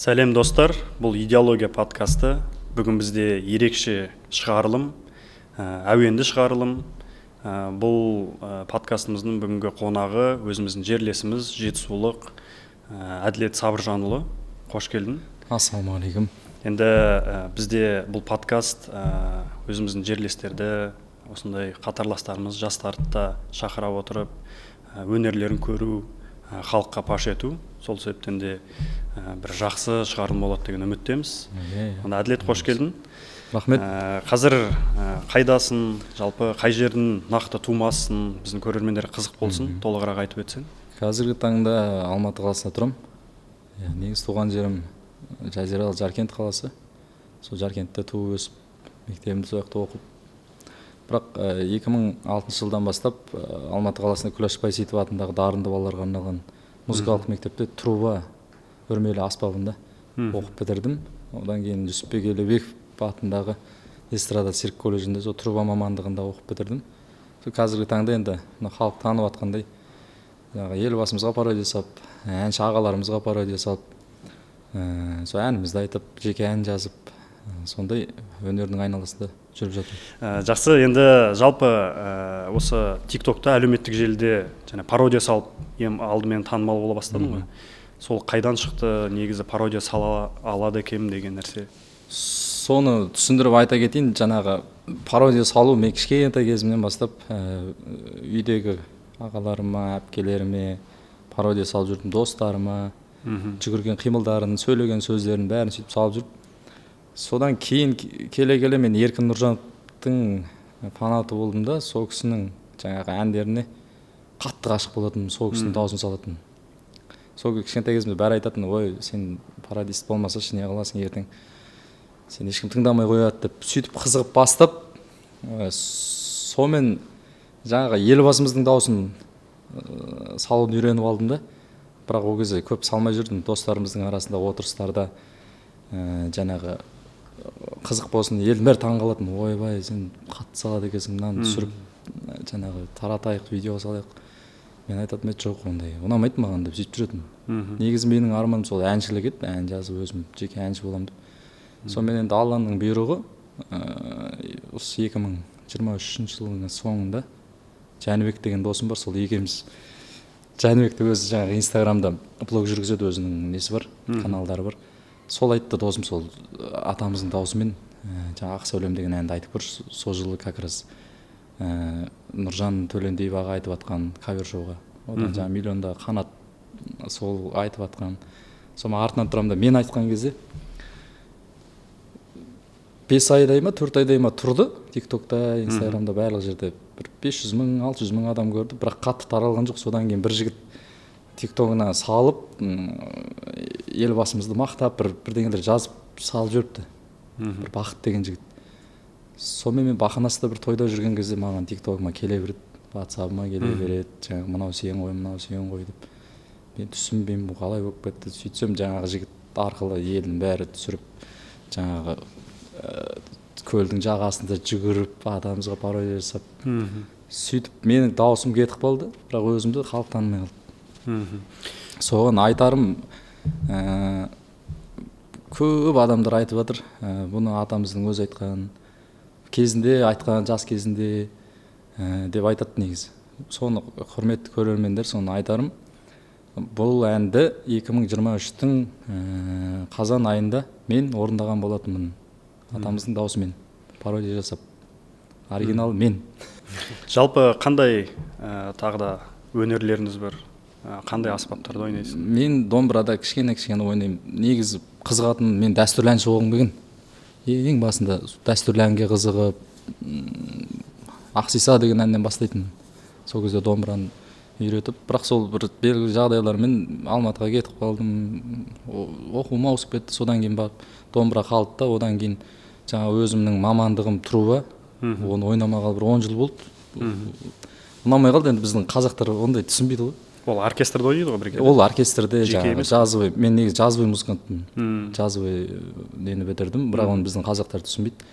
Сәлем, достар! Бұл «Идеология» подкасты. Бүгін бізде ерекше шығарылым, әуенді шығарылым. Бұл подкастымыздың бүгінгі қонағы өзіміздің жерлесіміз, жетісулық Әділет Сабыржанұлы. Қош келдің! Ассалаумағалейкум! Енді бізде бұл подкаст өзіміздің жерлестерді, осындай қатарластарымыз, жастарды да шақыра отырып, өнерлерін көру, халыққа паш ету. Сол себептен де бір жақсы шығарылым болады деген үміттеміз. Иә, иә. Онда, Әділет, қош келдің! Рахмет! Қазір қайдасың, жалпы қай жердің нақты тумасысың? Біздің көрермендер қызық болсын, толығырақ айтып өтсең. Қазіргі таңда Алматы қаласында тұрамын, иә. Негізі туған жерім жазиралы Жаркент қаласы. Сол Жаркентте туып өсіп, мектебімді сол жақта оқып, бірақ 2006 жылдан бастап Алматы қаласында Күләш Байсейітова атындағы дарынды балаларға арналған музыкалық мектепте труба үрмелі аспабында оқып бітірдім. Одан кейін Жүсіпбек Елеубеков атындағы эстрада цирк колледжінде сол труба мамандығында оқып бітірдім. Сол қазіргі таңда енді мына халық танып жатқандай, жаңағы Елбасымызға пародия жасап, әнші ағаларымызға пародия салып, сол әнімізді айтып, жеке ән жазып, сондай өнердің айналасында жүріп жатырмын. Жақсы. Енді жалпы осы Тик Токта, әлеуметтік желіде және пародия салып, ең алдымен танымал бола бастадың ғой. Сол қайдан шықты негізі, пародия сала алады екенмін деген нәрсе? Соны түсіндіріп айта кетейін. Жаңағы пародия салу, мен кішкентай кезімнен бастап үйдегі ағаларыма, әпкелеріме пародия салып жүрдім, достарыма жүгірген қимылдарын, сөйлеген сөздерін, бәрін сөйтіп салып жүріп, содан кейін келе келе мен Еркін Нұржановтың фанаты болдым да, сол кісінің жаңағы әндеріне қатты ғашық болатынмын, сол кісінің дауысын салатынмын. Сол кішкентай кезімде бәрі айтатын: «Ой, сен пародист болмасашы, не қыласың, ертең сені ешкім тыңдамай қояды», – деп. Сөйтіп қызығып бастап, сонымен жаңағы Елбасымыздың дауысын салуды үйреніп алдым да. Бірақ ол кезде көп салмай жүрдім. Достарымыздың арасында, отырыстарда жаңағы қызық болсын, елдің бәрі таңқалатын: «Ойбай, сен қатты салады екенсің, мынаны түсіріп, жаңағы таратайық, видео салайық». Мен айтатынмын: «Жоқ, ондай ұнамайды маған», – деп сөйтіп жүретінмін. Негізі менің арманым сол әншілік еді, ән жазып, өзім жеке әнші боламын деп. Сонымен енді Алланың бұйрығы, осы 2023 жылдың соңында Жәнібек деген досым бар, сол екеуміз, Жәнібек те өзі жаңағы Инстаграмда блог жүргізеді, өзінің несі бар, каналдары бар. Сол айтты досым: «Сол атамыздың даусымен жаңағы «Ақ сәулем» деген әнді айтып көрші». Сол жылы как раз Нұржан Төлендиев аға айтып жатқан кавер шоуға, одан жаңағы миллионда Қанат сол айтып жатқан. Сол мен артынан тұрамын да, мен айтқан кезде 5 айдай ма, 4 айдай ма тұрды Тик Токта, Инстаграмда, барлық жерде бір 500 мың, 600 мың адам көрді, бірақ қатты таралған жоқ. Содан кейін бір жігіт Тик Тогына салып, Елбасымызды мақтап, бір бірдеңелер жазып салып жіберіпті, бір Бақыт деген жігіт. Сонымен мен Бақанаста бір тойда жүрген кезде маған Тик Тогыма келе береді, Ватсабыма келе береді жаңағы: «Мынау сен ғой, мынау сен ғой», – деп. Мен түсінбеймін, бұл қалай болып кетті. Сөйтсем, жаңағы жігіт арқылы елдің бәрі түсіріп, жаңағы көлдің жағасында жүгіріп, атамызға пародия жасап, сөйтіп менің дауысым кетіп қалды, бірақ өзімді халық танымай қалды. Соған айтарым, көп адамдар айтып жатыр, бұны атамыздың өзі айтқан кезінде, айтқан жас кезінде деп айтады негізі. Соны, құрметті көрермендер, соны айтарым: бұл әнді 2023-тің қазан айында мен орындаған болатынмын атамыздың даусымен пародия жасап. Оригинал мен. Жалпы қандай тағы да өнерлеріңіз бар? Қандай аспаптарда ойнайсың? Мен домбырада кішкене кішкене ойнаймын. Негізі қызығатын, мен дәстүрлі әнші болғым келген ең басында. Дәстүрлі әнге қызығып, «Ақсиса» деген әннен бастайтынмын. Сол кезде домбыраны үйретіп, бірақ сол бір белгілі жағдайлармен Алматыға кетіп қалдым, оқуым ауысып кетті. Содан кейін барып домбыра қалды да, одан кейін жаңа өзімнің мамандығым труба, оны ойнамағалы бір 10 жыл болды, ұнамай қалды. Енді біздің қазақтар ондай түсінбейді ғой. Ол оркестрде ойнайды ғой бірге. Ол оркестрде. Жеке жаңағы емес? Джазовый. Мен негізі джазовый музыкантпын, джазовый нені бітірдім, бірақ оны біздің қазақтар түсінбейді.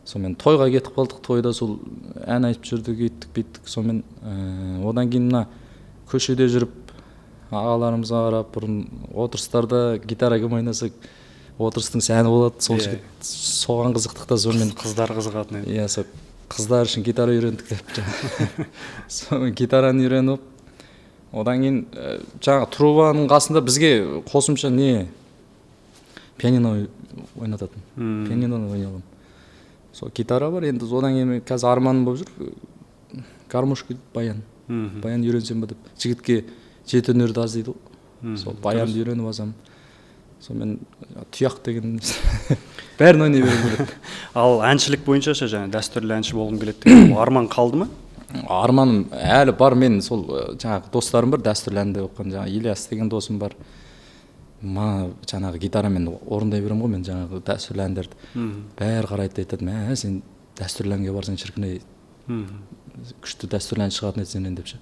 Сонымен тойға кетіп қалдық, тойда сол ән айтып жүрдік, өйттік бүйттік. Сонымен одан кейін мына көшеде жүріп Ағаларымызға қарап, бұрын отырыстарда гитара кім ойнаса, отырыстың сәні болады, сол жігіт, соған қызықтық та, сонымен. Қыздар қызығатын еді. Иә, сол қыздар үшін гитара үйрендік деп. Сонымен гитараны үйреніп, одан кейін жаңағы трубаның қасында бізге қосымша не, пианино ойнататын. Пианиноны ойнай аламын. Сол гитара бар енді. Одан кейін мен қазір арманым болып жүр гармошка, баян. Баян үйренсем ба деп. Жігітке жеті өнер де аз дейді ғой. Сол баянды үйреніп алсам, сонымен тұяқ деген бәрін ойнай бергім келеді. Ал әншілік бойынша ше, жаңа дәстүрлі әнші болғым келеді деген ол арман қалды ма? Арманым әлі бар. Мен сол жаңағы достарым бар, дәстүрлі әнде оқыған, жаңағы Ильяс деген досым бар. Ма, жаңағы гитарамен орындай беремін ғой мен жаңағы дәстүрлі әндерді. Бәрі қарайды да айтады: «Мә, сен дәстүрлі әнге барсаң, шіркін ай, күшті дәстүрлі ән шығатын еді сенен», – деп ше.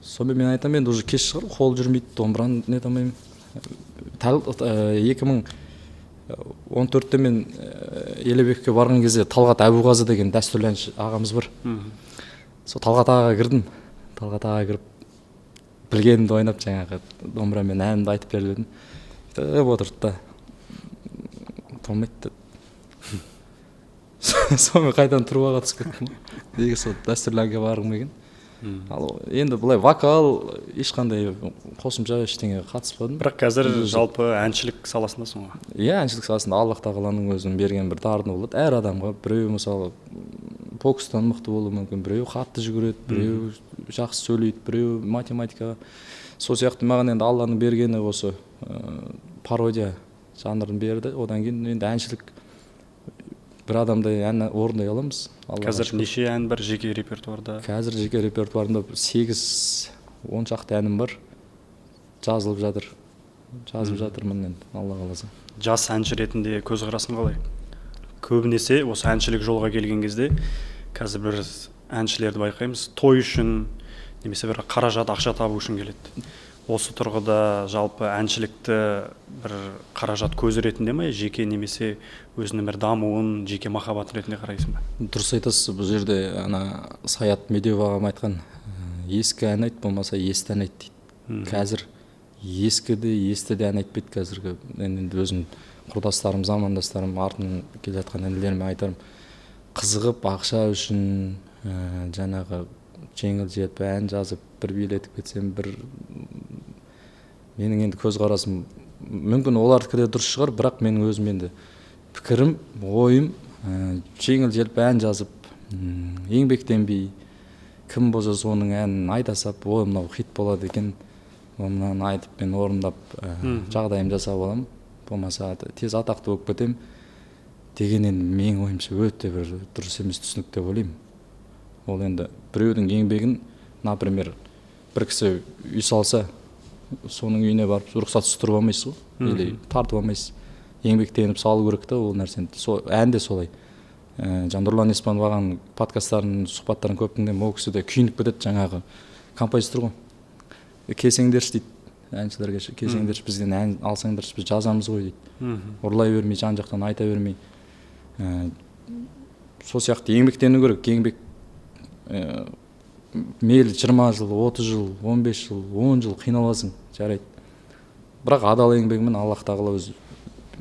Сонымен мен айтамын: енді уже кеш шығар, қол жүрмейді, домбыраны нете алмаймын. 2014-те мен Елебекке барған кезде Талғат Әбуғазы деген дәстүрлі әнші ағамыз бар. Сол Талғат ағаға кірдім. Талғат ағаға кіріп, білгенімді ойнап, жаңағы домбырамен әнімді айтып беріп едім, бүйтіп отырды да: «Болмайды», – деді. Сонымен қайтадан трубаға түсіп кеттім ғой. Неге сол дәстүрлі әнге барғым келген. Ал енді былай вокал, ешқандай қосымша ештеңеге қатыспадым. Бірақ қазір жалпы әншілік саласындасың ғой. Иә, әншілік саласында. Аллах тағаланың өзінің берген бір дарыны болады әр адамға. Біреу, мысалы, бокстан мықты болуы мүмкін, біреу қатты жүгіреді, біреу жақсы сөйлейді, біреу математикаға. Сол сияқты маған енді Алланың бергені осы пародия жанрын берді. Одан кейін енді әншілік, бір адамдай ән орындай аламыз, Аллаға Қазір шүкір. неше ән бар жеке репертуарда? Қазір жеке репертуарымда 8-10 шақты әнім бар, жазылып жатыр, жазып жатырмын енді, Алла қаласа. Жас әнші ретінде көзқарасың қалай? Көбінесе осы әншілік жолға келген кезде қазір бір әншілерді байқаймыз, той үшін немесе бір қаражат, ақша табу үшін келеді. Осы тұрғыда жалпы әншілікті бір қаражат көзі ретінде ме, жеке немесе өзінің бір дамуын, жеке махаббат ретінде қарайсың ба? Дұрыс айтасыз. Бұл жерде ана Саят Медеу ағам айтқан: «Ескі ән айт, болмаса есті ән айт», – дейді. Қазір ескі де, есті де ән айтпайды қазіргі. Мен енді өзім құрдастарым, замандастарым, артынан келе жатқан інілеріме айтарым: қызығып ақша үшін жаңағы жеңіл желпі ән жазып, бір билетіп кетсем, бір менің енді көзқарасым, мүмкін, олардікі де дұрыс шығар, бірақ менің өзім енді пікірім, ойым, жеңіл желпі ән жазып, еңбектенбей, кім болса соның әнін айта сап, ой, мынау хит болады екен, о, мынаны айтып мен орындап, жағдайымды жасап аламын, болмаса тез атақты болып кетемін деген енді менің ойымша өте бір дұрыс емес түсінік деп ойлаймын. Ол енді біреудің еңбегін, например, бір кісі үй салса, соның үйіне барып рұқсатсыз тұрып алмайсыз ғой или тартып алмайсыз. Еңбектеніп салу керек та ол нәрсені. Сол ән де солай. Жаңа Нұрлан Еспанов ағаның подкасттарын, сұхбаттарын көп тыңдаймын. Ол кісі де күйініп кетеді, жаңағы композитор ғой. «Келсеңдерші, – дейді, – әншілерге келсеңдерші, бізден ән алсаңдаршы, біз жазамыз ғой», – дейді. Ұрлай бермей, жан жақтан айта бермей. Сол сияқты еңбектену керек. Еңбек, мейлі 20 жыл, 30 жыл, 15 жыл, 10 жыл қиналасың, жарайды, бірақ адал еңбегімен Аллах тағала өзі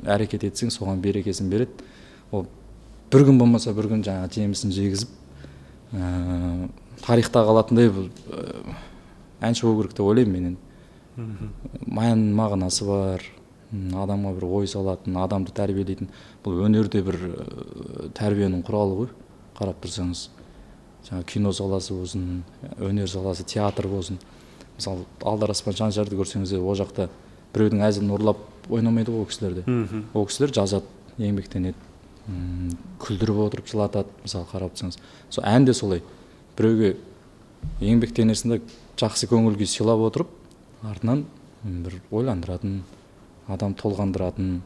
әрекет етсең, соған берекесін береді. Ол бір күн болмаса бір күн жаңағы жемісін жегізіп, тарихта қалатындай бұл әнші болу керек деп ойлаймын мен енді. Мән мағынасы бар, адамға бір ой салатын, адамды тәрбиелейтін. Бұл өнер де бір тәрбиенің құралы ғой, қарап тұрсаңыз. Жаңағы кино саласы болсын, өнер саласы, театр болсын, мысалы, Алдараспан Шаншарды көрсеңіз де, ол жақта біреудің әзілін ұрлап ойнамайды ғой ол кісілер де. Ол кісілер жазады, еңбектенеді, күлдіріп отырып жылатады, мысалы, қарап тұрсаңыз. Сол ән де солай, біреуге еңбектенесің да, жақсы көңіл күй сыйлап отырып, артынан бір ойландыратын, адам толғандыратын,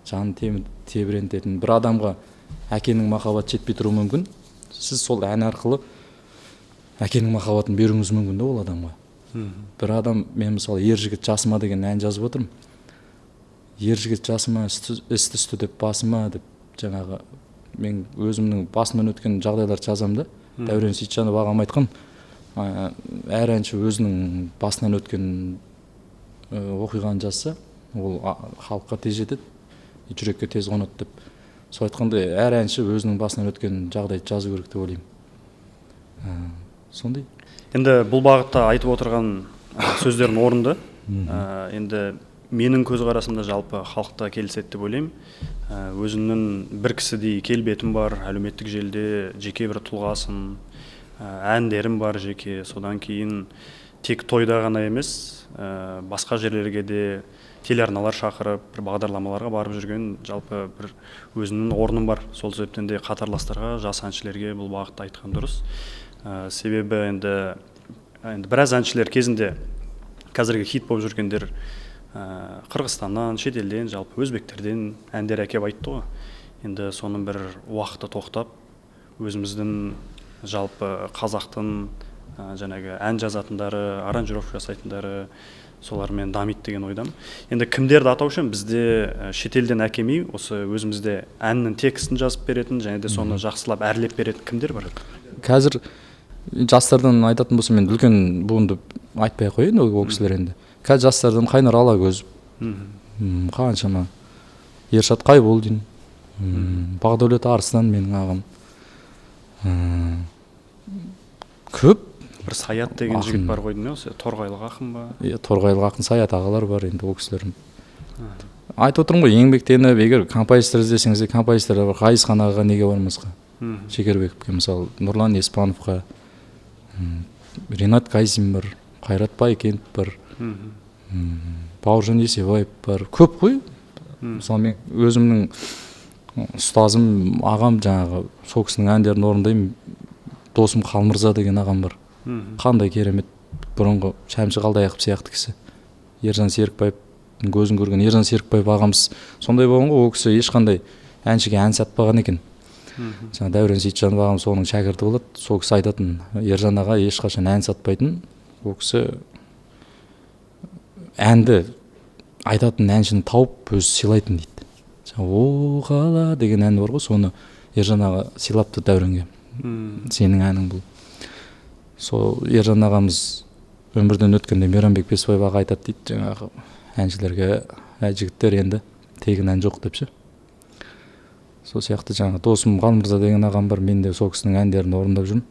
жанын тебірентетін. Бір адамға әкенің махаббаты жетпей тұруы мүмкін, сіз сол ән арқылы әкенің махаббатын беруіңіз мүмкін да ол адамға. Бір адам, мен, мысалы, «Ер жігіт жасыма» деген ән жазып отырмын. «Ер жігіт жасыма, іс түсті деп басыма» деп, жаңағы мен өзімнің басымнан өткен жағдайларды жазамын да. Дәурен Сейітжанов ағам айтқан: әр әнші өзінің басынан өткен оқиғаны жазса, ол халыққа тез жетеді, жүрекке тез қонады деп. Сол айтқандай, әр әнші өзінің басынан өткен жағдайды жазу керек деп ойлаймын. Сондай. Енді бұл бағытта айтып отырған сөздерің орынды. Енді менің көзқарасымда жалпы халықта келіседі деп ойлаймын. Өзімнің бір кісідей келбетім бар, әлеуметтік желіде жеке бір тұлғасын, әндерім бар жеке. Содан кейін тек тойда ғана емес, басқа жерлерге де телеарналар шақырып, бір бағдарламаларға барып жүрген жалпы бір өзімнің орным бар. Сол себептен де қатарластарға, жас әншілерге бұл бағытта айтқан дұрыс. Себебі енді біраз әншілер кезінде қазіргі хит болып жүргендер Қырғызстаннан, шетелден, жалпы өзбектерден әндер әкеп айтты ғой. Енді соның бір уақыты тоқтап, өзіміздің жалпы қазақтың жаңағы ән жазатындары, аранжировка жасайтындары солармен дамиды деген ойдамын. Енді кімдерді атау үшін бізде шетелден әкемей, осы өзімізде әннің текстін жазып беретін және де соны жақсылап әрлеп беретін кімдер бар? Қазір жастардан айтатын болсам, мен үлкен буынды айтпай ақ қояйын, ол кісілер енді. Қазір жастардан Қайнар Алагөзов, қаншама, Ершат Қайболдин, Бағдәулет Арыстан менің ағам. Көп. Бір Саят деген жігіт бар ғой деймін, осы торғайлық ақын ба? Иә, торғайлық ақын Саят ағалар бар енді ол кісілер. Айтып отырмын ғой, еңбектеніп, егер композитор іздесеңіз, композитор бар, Ғайызхан ағаға неге бармасқа? Шекербековке, мысалы, Нұрлан Еспановқа, Ринат Кайзин бар, Қайрат Байкенов бар, Бауыржан Есебаев бар, көп қой. Мысалы, мен өзімнің ұстазым, ағам жаңағы сол кісінің әндерін орындаймын, досым Қалмырза деген ағам бар. Қандай керемет, бұрынғы Шәмші Қалдаяқов сияқты кісі. Ержан Серікбаевтың көзін көрген Ержан Серікбаев ағамыз сондай болған ғой, ол кісі ешқандай әншіге ән сатпаған екен. Жаңа Дәурен Сейітжанов ағамыз соның шәкірті болады, сол кісі айтатын, Ержан аға ешқашан ән сатпайтын, ол кісі әнді айтатын әншіні тауып өзі сыйлайтын дейді. Жаңа «О қала» деген ән бар ғой, соны Ержан аға сыйлапты Дәуренге. Сенің әнің бұл. Сол Ержан ағамыз өмірден өткенде Мейрамбек Бесбаев аға айтады дейді, жаңағы әншілерге, жігіттер енді тегін ән жоқ деп ше. Сол сияқты жаңағы досым Қалмырза деген ағам бар, мен де сол кісінің әндерін орындап жүрмін.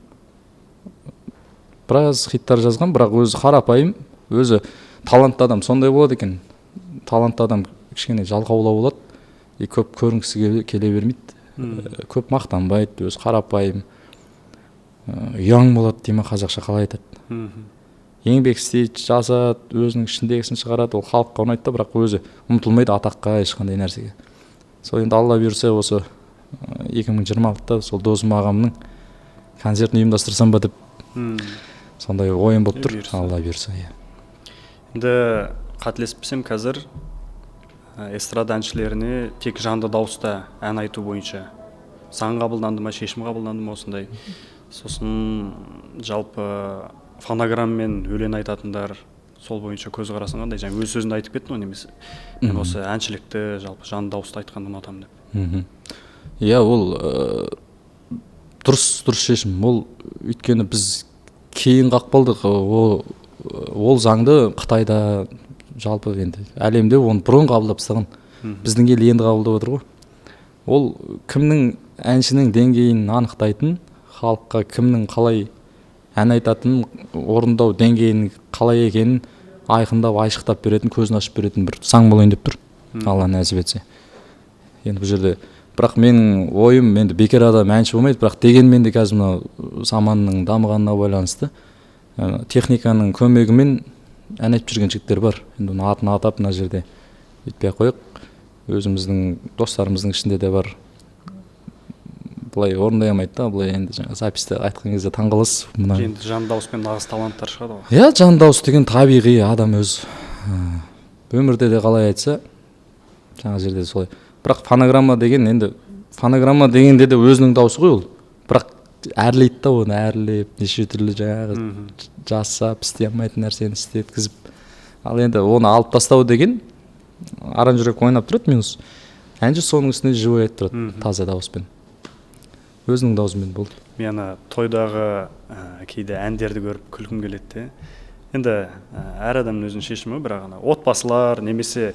Біраз хиттар жазған, бірақ өзі қарапайым, өзі талантты адам сондай болады екен. Талантты адам кішкене жалқаулау болады, и көп көрінгісі келе бермейді, көп мақтанбайды, өзі қарапайым, ұяң болады дей ме, қазақша қалай айтады. Еңбек істейді, жазады, өзінің ішіндегісін шығарады, ол халыққа ұнайды да, бірақ өзі ұмтылмайды атаққа, ешқандай нәрсеге. Сол енді Алла бұйырса осы 2026-та сол досым ағамның концертін ұйымдастырсам ба деп сондай ойым болып тұр. Алла бұйырса, иә. Енді қателеспесем қазір эстрада әншілеріне тек жанды дауыста ән айту бойынша заң қабылданды ма, шешім қабылданды ма осындай. Сосын жалпы фонограммен өлең айтатындар, сол бойынша көзқарасың қандай? Жаңа өз сөзінде айтып кеттің ғой, немесе мен осы әншілікті жалпы жанды дауыста айтқанды ұнатамын деп. Иә, ол дұрыс шешім. Ол өйткені біз кейін қақпалдық. Ол заңды Қытайда, жалпы енді әлемде оны бұрын қабылдап тастаған. Біздің ел енді қабылдап отыр ғой. Ол кімнің әншінің деңгейін анықтайтын, халыққа кімнің қалай ән айтатынын, орындау деңгейінің қалай екенін айқындап, айшықтап беретін, көзін ашып беретін бір заң болайын деп тұр. Алла нәсіп етсе. Енді бұл жерде, бірақ менің ойым, енді бекер адам әнші болмайды, бірақ дегенмен де қазір мынау заманның дамығанына байланысты техниканың көмегімен ән айтып жүрген жігіттер бар. Енді оның атын атап мына жерде өйтпей ақ қояйық. Өзіміздің достарымыздың ішінде де бар. Былай орындай алмайды да, былай енді жаңа записьте айтқан кезде таңғаласыз. Мына енді жан дауыспен нағыз таланттар шығады ғой. Иә, жан дауыс деген табиғи, адам өз өмірде де қалай айтса, жаңа жерде солай. Бірақ фонограмма деген енді фонограмма дегенде де өзінің дауысы ғой ол. Бірақ әрлейді да оны, әрлеп, неше түрлі жаңағы жасап, істей алмайтын нәрсені істеткізіп. Ал енді оны алып тастау деген аранжировка ойнап тұрады минус. Әнші соның үстіне живой айтып тұрады, таза дауыспен. Өзінің даусымен болды. Мен ана тойдағы кейде әндерді көріп күлкім келеді де. Енді әр адамның өзінің шешімі, бірақ ана отбасылар немесе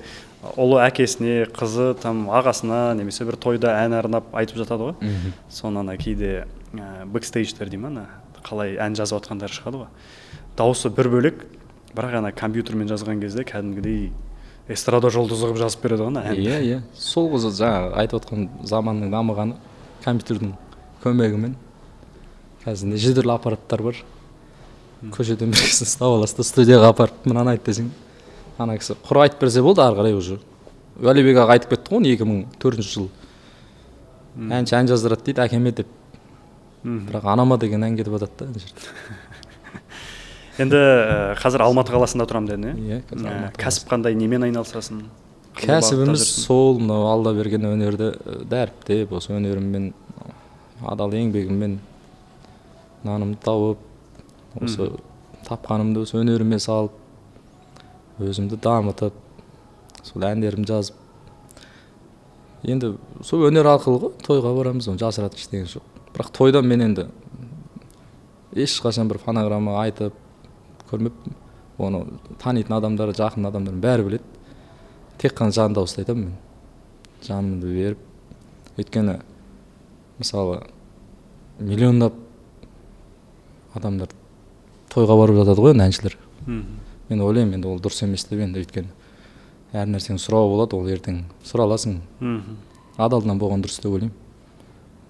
ұлы әкесіне, қызы там ағасына немесе бір тойда ән арнап айтып жатады ғой. Соны ана кейде бэкстейдждер дей ма, ана қалай ән жазып жатқандары шығады ғой. Дауысы бір бөлек, бірақ ана компьютермен жазған кезде кәдімгідей эстрада жұлдызы қылып жазып береді ғой ана әнді. Иә, иә, сол ғой жаңағы айтып отқан заманның дамығаны, компьютердің көмегімен. Қазір неше түрлі аппараттар бар, көшеден бір кісіні ұстап аласыз да, студияға апарып, мынаны айт десең, ана кісі құр айтып берсе болды. Ары қарай уже Уәлибек аға айтып кетті ғой оны 2004 жылы, әнші ән жаздырады дейді әкеме деп, бірақ анама деген ән кетіп жатады да ана жерде. Енді қазір Алматы қаласында тұрамын дедің, иә? Иә, қазір Алматы. Кәсіп қандай, немен айналысасың? Қандай бағытта Кәсібіміз жүрсің? сол мынау Алла берген өнерді дәріптеп, осы өнеріммен, адал еңбегіммен нанымды тауып, осы тапқанымды осы өнеріме салып, өзімді дамытып, сол әндерімді жазып, енді сол өнер арқылы ғой. Тойға барамыз, оны жасыратын ештеңе жоқ. Бірақ тойда мен енді ешқашан бір фонограмма айтып көрмеппін. Оны танитын адамдар, жақын адамдар бәрі біледі. Тек қана жан дауыста айтамын мен, жанымды беріп. Өйткені, мысалы, миллиондап адамдар тойға барып жатады ғой енді, әншілер. Мен ойлаймын енді, ол дұрыс емес деп енді. Өйткені әр нәрсенің сұрауы болады, ол ертең сұраласың. Адалдан болған дұрыс деп ойлаймын.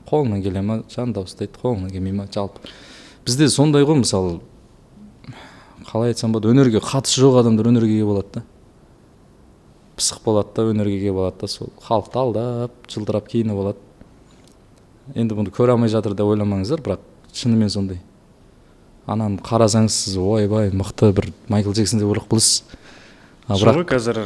Қолыңнан келе ма, жан дауыстайды, қолыңнан келмей ма, жалпы бізде сондай ғой. Мысалы, қалай айтсам болады, өнерге қатысы жоқ адамдар өнерге келіп алады да, пысық болады да, өнерге келіп алады да, сол халықты алдап, жылтырап киініп алады. Енді бұны көре алмай жатыр деп ойламаңыздар, бірақ шынымен сондай. Ананы қарасаңыз, сіз ойбай, мықты бір Майкл Джексон деп ойлап қаласыз, а Сол бірақ ғой, қазір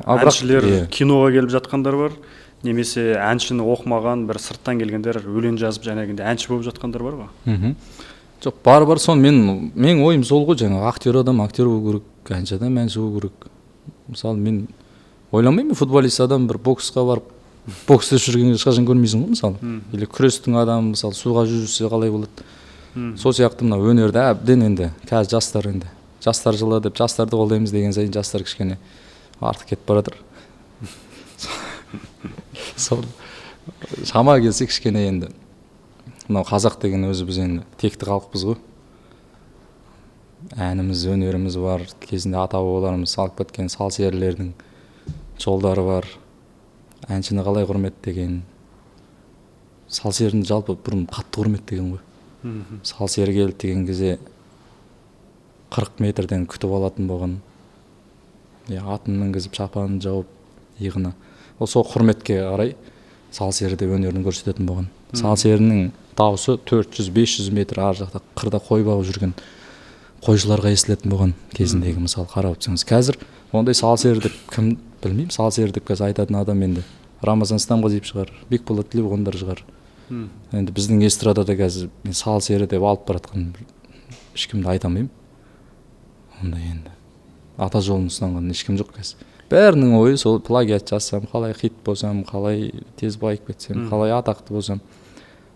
А бірақ әншілер киноға келіп жатқандар бар немесе әншіні оқымаған бір сырттан келгендер өлең жазып, жаңағындай әнші болып жатқандар бар ғой. Жоқ, бар, бар. Соны мен, менің ойым сол ғой: жаңағы актер адам актер болу керек, әнші адам әнші болу керек. Мысалы, мен ойламаймын, футболист адам бір боксқа барып, бокста жүргенін ешқашан көрмейсің ғой, мысалы. Или күрестің адамы, мысалы, суға жүзсе қалай болады? Сол сияқты мына өнерде әбден енді қазір жастар, енді жастар жылы деп, жастарды қолдаймыз деген сайын жастар кішкене артық кетіп бара жатыр. Сол шама келсе, кішкене енді мынау қазақ деген өзі, біз енді текті халықпыз ғой. Әніміз, өнеріміз бар, кезінде ата бабаларымыз салып кеткен сал серілердің жолдары бар. Әншіні қалай құрметтеген, сал серіні жалпы бұрын қатты құрметтеген ғой. Сал сері келді деген кезде 40 метрден күтіп алатын болған, иә, атын мінгізіп, шапанын жауып иығына. Ол сол құрметке қарай сал сері деп өнерін көрсететін болған. Сал серінің дауысы 400-500 метр ар жақта қырда қой бағып жүрген қойшыларға естілетін болған кезіндегі. Мысалы, қарап отырсаңыз, қазір ондай сал сері деп кім, білмеймін, сал сері деп қазір айтатын адам енді Рамазан Стамғазиев шығар, Бекболат Тілеуқандар шығар. Енді біздің эстрадада қазір мен сал сері деп алып бара жатқан ешкімді айта алмаймын. Ондай енді ата жолын ұстанған ешкім жоқ қазір. Бәрінің ойы сол плагиат жазсам, қалай хит болсам, қалай тез байып кетсем, қалай атақты болсам.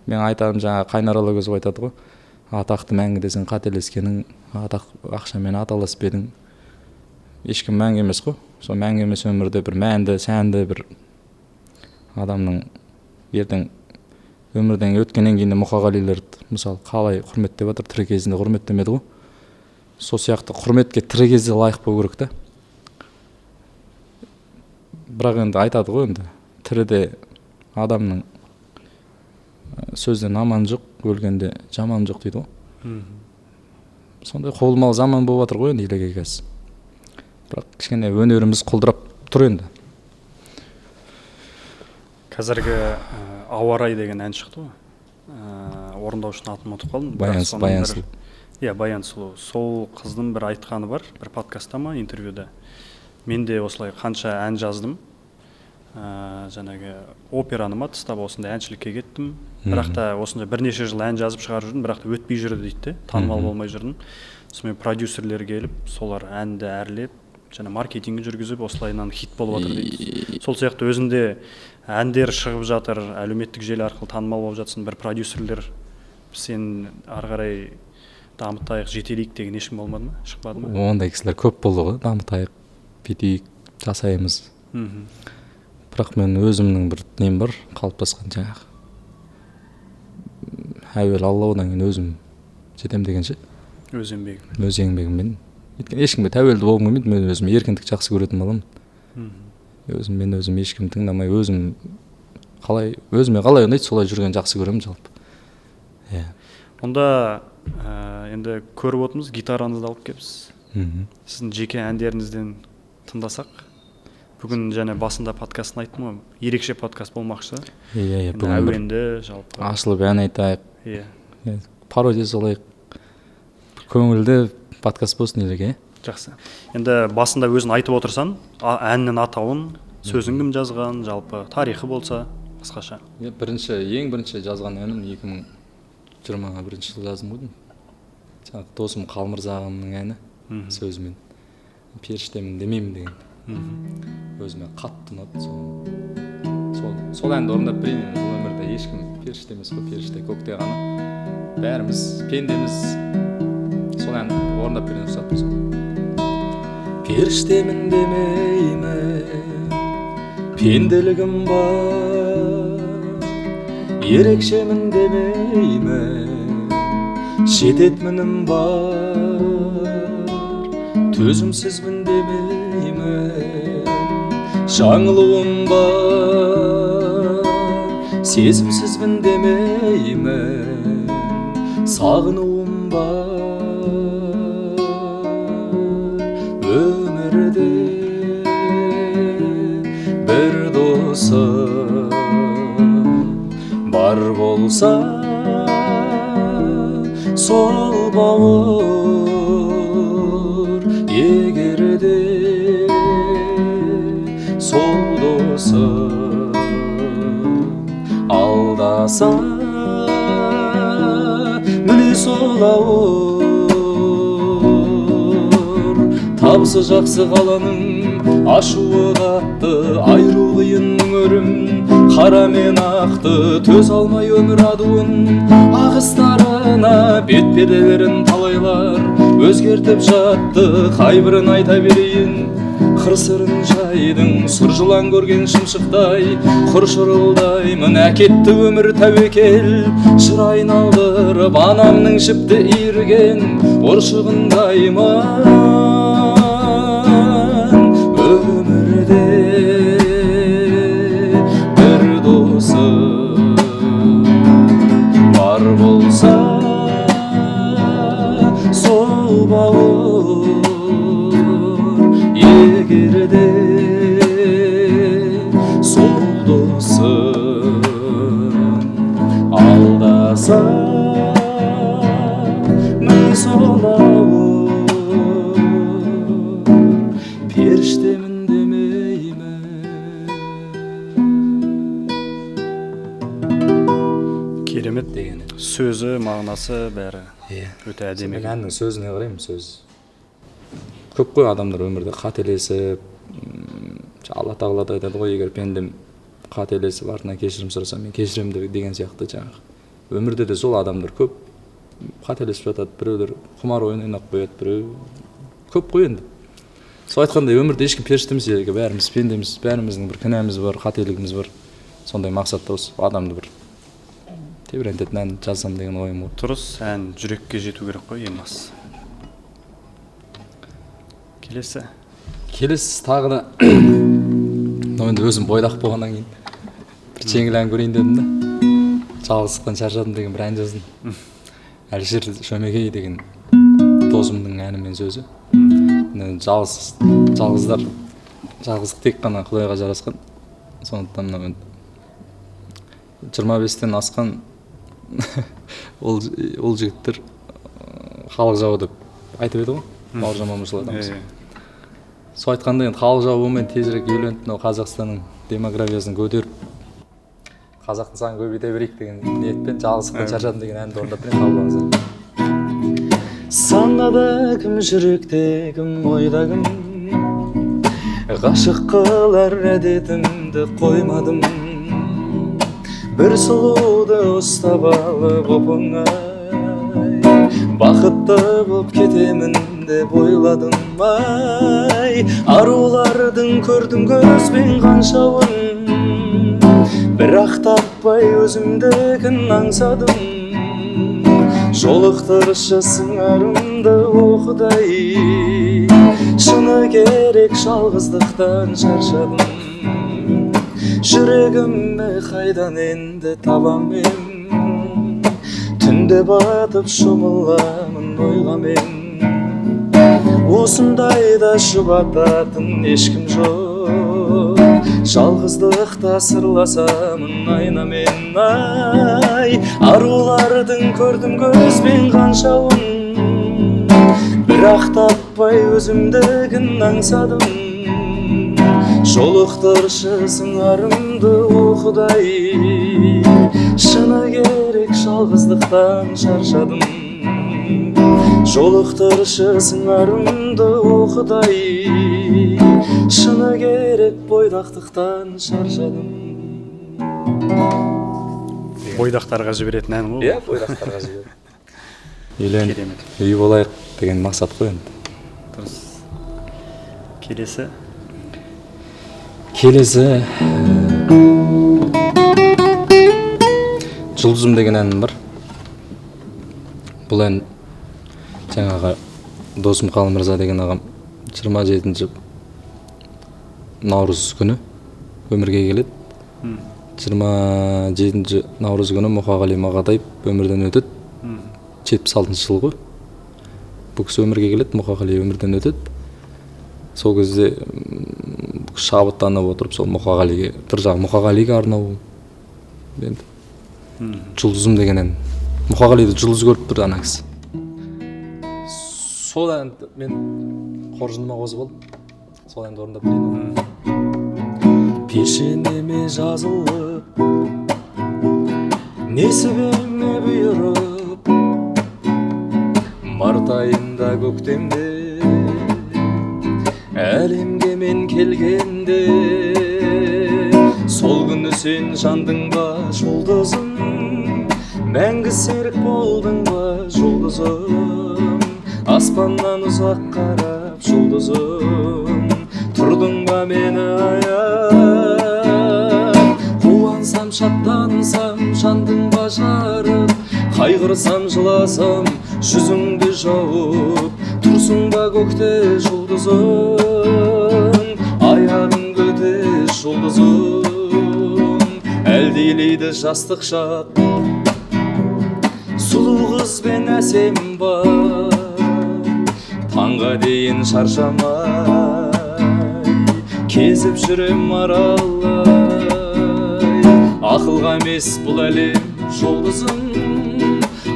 Мен айтарым, жаңағы Қайнар Алагөзов айтады ғой: атақты мәңгі десең, қателескенің, атақ ақшамен аталасып едің. Ешкім мәңгі емес қой. Сол мәңгі емес өмірде бір мәнді, сәнді бір адамның ертең өмірден өткеннен кейін де, Мұқағалилерді, мысалы, қалай құрметтеп жатыр, тірі кезінде құрметтемеді ғой. Сол сияқты құрметке тірі кезде лайық болу керек та. Бірақ енді айтады ғой, енді тіріде адамның сөзден аман жоқ, өлгенде жаман жоқ дейді ғой. Сондай құбылмалы заман болып жатыр ғой енді елеке қазір. Бірақ кішкене өнеріміз құлдырап тұр енді. Қазіргі «Ауа райы» деген ән шықты ғой, орындаушының атын ұмытып қалдым, бірақ Баян, соның Баян бір- Сұлу. Иә, Баян Сұлу. Сол қыздың бір айтқаны бар бір подкастта ма, интервьюда: мен де осылай қанша ән жаздым, жаңағы операны ма тастап, осындай әншілікке кеттім, бірақ та осындай бірнеше жыл ән жазып, шығарып жүрдім, бірақ та өтпей жүрді дейді де, танымал болмай жүрдім. Сонымен продюсерлер келіп, солар әнді әрлеп және маркетинг жүргізіп, осылайынан хит болып жатыр дейді. Сол сияқты өзінде әндер шығып жатыр, әлеуметтік желі арқылы танымал болып жатсың, бір продюсерлер сен ары қарай Дамытайық, жетелейік деген ешкім болмады ма? Шықпады ма? Ондай кісілер көп болды ғой, дамытайық, бүйтейік, жасаймыз. Бірақ мен өзімнің бір нем бар, қалыптасқан жаңағы. Әуелі Алла, одан кейін өзім жетем дегенше. Өз еңбегім. Өз еңбегіммен. Өйткені ешкімге тәуелді болғым келмейді, мен өзім еркіндік жақсы көретін баламын. Өзім, мен өзім ешкім тыңдамай, өзім қалай, өзіме қалай ұнайды, солай жүрген жақсы көремін жалпы. Иә. Онда енді көріп отырмыз, гитараңызды алып келіпсіз. Сіздің жеке әндеріңізден тыңдасақ. Бүгін және басында подкастын айттым ғой, ерекше подкаст болмақшы. Иә, енді бүгін бір әуенді жалпы. Ашылып ән айтайық. Иә. Иә, пародия салайық. Көңілді подкаст болсын елге, иә? Жақсы. Енді басында өзің айтып отырсаң, әннің атауын, сөзін кім жазған, жалпы тарихы болса, қысқаша. Иә, ең бірінші жазған әнім 2021 жылы жаздым ғой деймін. Жаңағы досым Қалмырза ағамның әні, сөзімен. Періштемін демеймін деген. Өзіме қатты ұнады. Сол әнді орындап берейін. Бұл өмірде ешкім періште емес қой, періште көкте ғана. Бәріміз пендеміз. Сол әнді орындап берейін, рұқсат болса. Періштемін демеймін, пенделігім бар. Ерекшемін демеймін, шетет мінім бар. Төзімсізбін демеймін, жаңылуым бар. Сезімсізбін демеймін, сағынуым бар. Өмірде бір досым бар болса, сол бауыр. Егер де сол досым алдаса, міне сол ауыр. Табысы жақсы қаланың ашуы қатты, айыру қиын мың өрім, қара мен ақты, төз алмай өмір адуын. Ағыстарына бет перделерін талайлар өзгертіп жатты, қайбірін айта берейін. Қыр сырын жайдың, сұр жылан көрген шымшықтай, құр шырылдаймын, әкетті өмір тәуекел. Шыр айналдырып анамның жіпті иірген ұршығындаймын. Өмірде бір досым бар болса, сол бауыр. Егер де сол досым алдаса, міне сол ауыр. Періштемін демеймін. Керемет деген сөзі, мағынасы бәрі. Иә. Өте әдемі Мен екен. әннің сөзіне қараймын, сөз. Көп қой адамдар өмірде қателесіп, Алла тағала да айтады ғой, егер пендем қателесіп артынан кешірім сұраса, мен кешіремін деген сияқты жаңағы. Өмірде де сол адамдар көп қателесіп жатады, біреулер құмар ойын ойнап қояды, біреу көп қой енді. Сол айтқандай, өмірде ешкім періште емес, егер бәріміз пендеміз, бәріміздің бір кінәміз бар, қателігіміз бар. Сондай мақсатта осы адамды бір тебірентетін ән жазсам деген ойым ғой. Дұрыс, ән жүрекке жету керек қой, ең бастысы. Келесі. Келесі тағы да мынау енді өзім бойдақ болғаннан кейін бір жеңіл ән көрейін дедім да. Жалғыздықтан шаршадым деген бір ән жаздым. Әлішер Шөмекей деген досымның әні мен сөзі. Енді жалғыздар, жалғыздық тек қана Құдайға жарасқан. Сондықтан мынау енді 25-тен асқан ол жігіттер халық жауы деп айтып еді ғой, Бауыржан Момышұлы атамыз. Сол айтқанда енді халық жауы болмай тезірек үйленіп, мынау Қазақстанның демографиясын көтеріп, қазақтың санын көбейте берейік деген ниетпен жалғыздықтан шаршадым деген әнді орындап берейін, қабыл алыңыздар. Санада кім, жүректе кім, ойда кім, ғашық қылар әдетімді қоймадым. Бір сұлуды ұстап алып оп-оңай, Бақытты боп кетемін деп ойладым ай. Арулардың көрдім көзбен қаншауын, бірақ таппай өзімдікін аңсадым. Жолықтыршы сыңарымды, о Құдай, шыны керек жалғыздықтан шаршадым. Жүрегімді қайдан енді табам мен, түнде батып шомыламын ойға мен. Осындайда жұбататын ешкім жоқ, жалғыздықта сырласамын айнамен ай. Арулардың көрдім көзбен қаншауын, бірақ таппай өзімдікін аңсадым. Жолықтыршы сыңарымды, о Құдай, шыны керек жалғыздықтан шаршадым. Жолықтыршы сыңарымды, о Құдай, шыны керек бойдақтықтан шаршадым. Бойдақтарға жіберетін ән ғой. Иә, бойдақтарға жіберетін. Үйленіп, үй болайық деген мақсат қой енді. Дұрыс. Келесі. Келесі Жұлдызым деген әнім бар. Бұл ән жаңағы досым Қалмырза деген ағам 27 наурыз күні өмірге келеді. 27 наурыз күні Мұқағали Мақатаев өмірден өтеді. 76 жыл ғой. Бұл кісі өмірге келеді, Мұқағали өмірден өтеді. Сол кезде шабыттанып отырып сол Мұқағалиге, бір жағы Мұқағалиге арнау енді. Жұлдызым деген ән. Мұқағалиді жұлдыз көріп тұр ана кісі. Сол әнді мен қоржыныма қосып алдым. Сол әнді орындап берейін. Пешенеме жазылып, несібеме бұйырып, март айында көктемде әлемге мен келгенде, сол күні сен жандың ба жұлдызым, мәңгі серік болдың ба жұлдызым, аспаннан ұзақ қарап жұлдызым, тұрдың ба мені аяп. Қуансам шаттансам жандың ба жарып, қайғырсам жыласам жүзіңді жауып, тұрсың ба көкте жұлдызым, аяғың көте жұлдызым, әлдилейді жастық шақ, сұлу қыз бен әсем бар, таңға дейін шаршамай, кезіп жүрем аралай. Ақылға емес бұл әлем жұлдызым,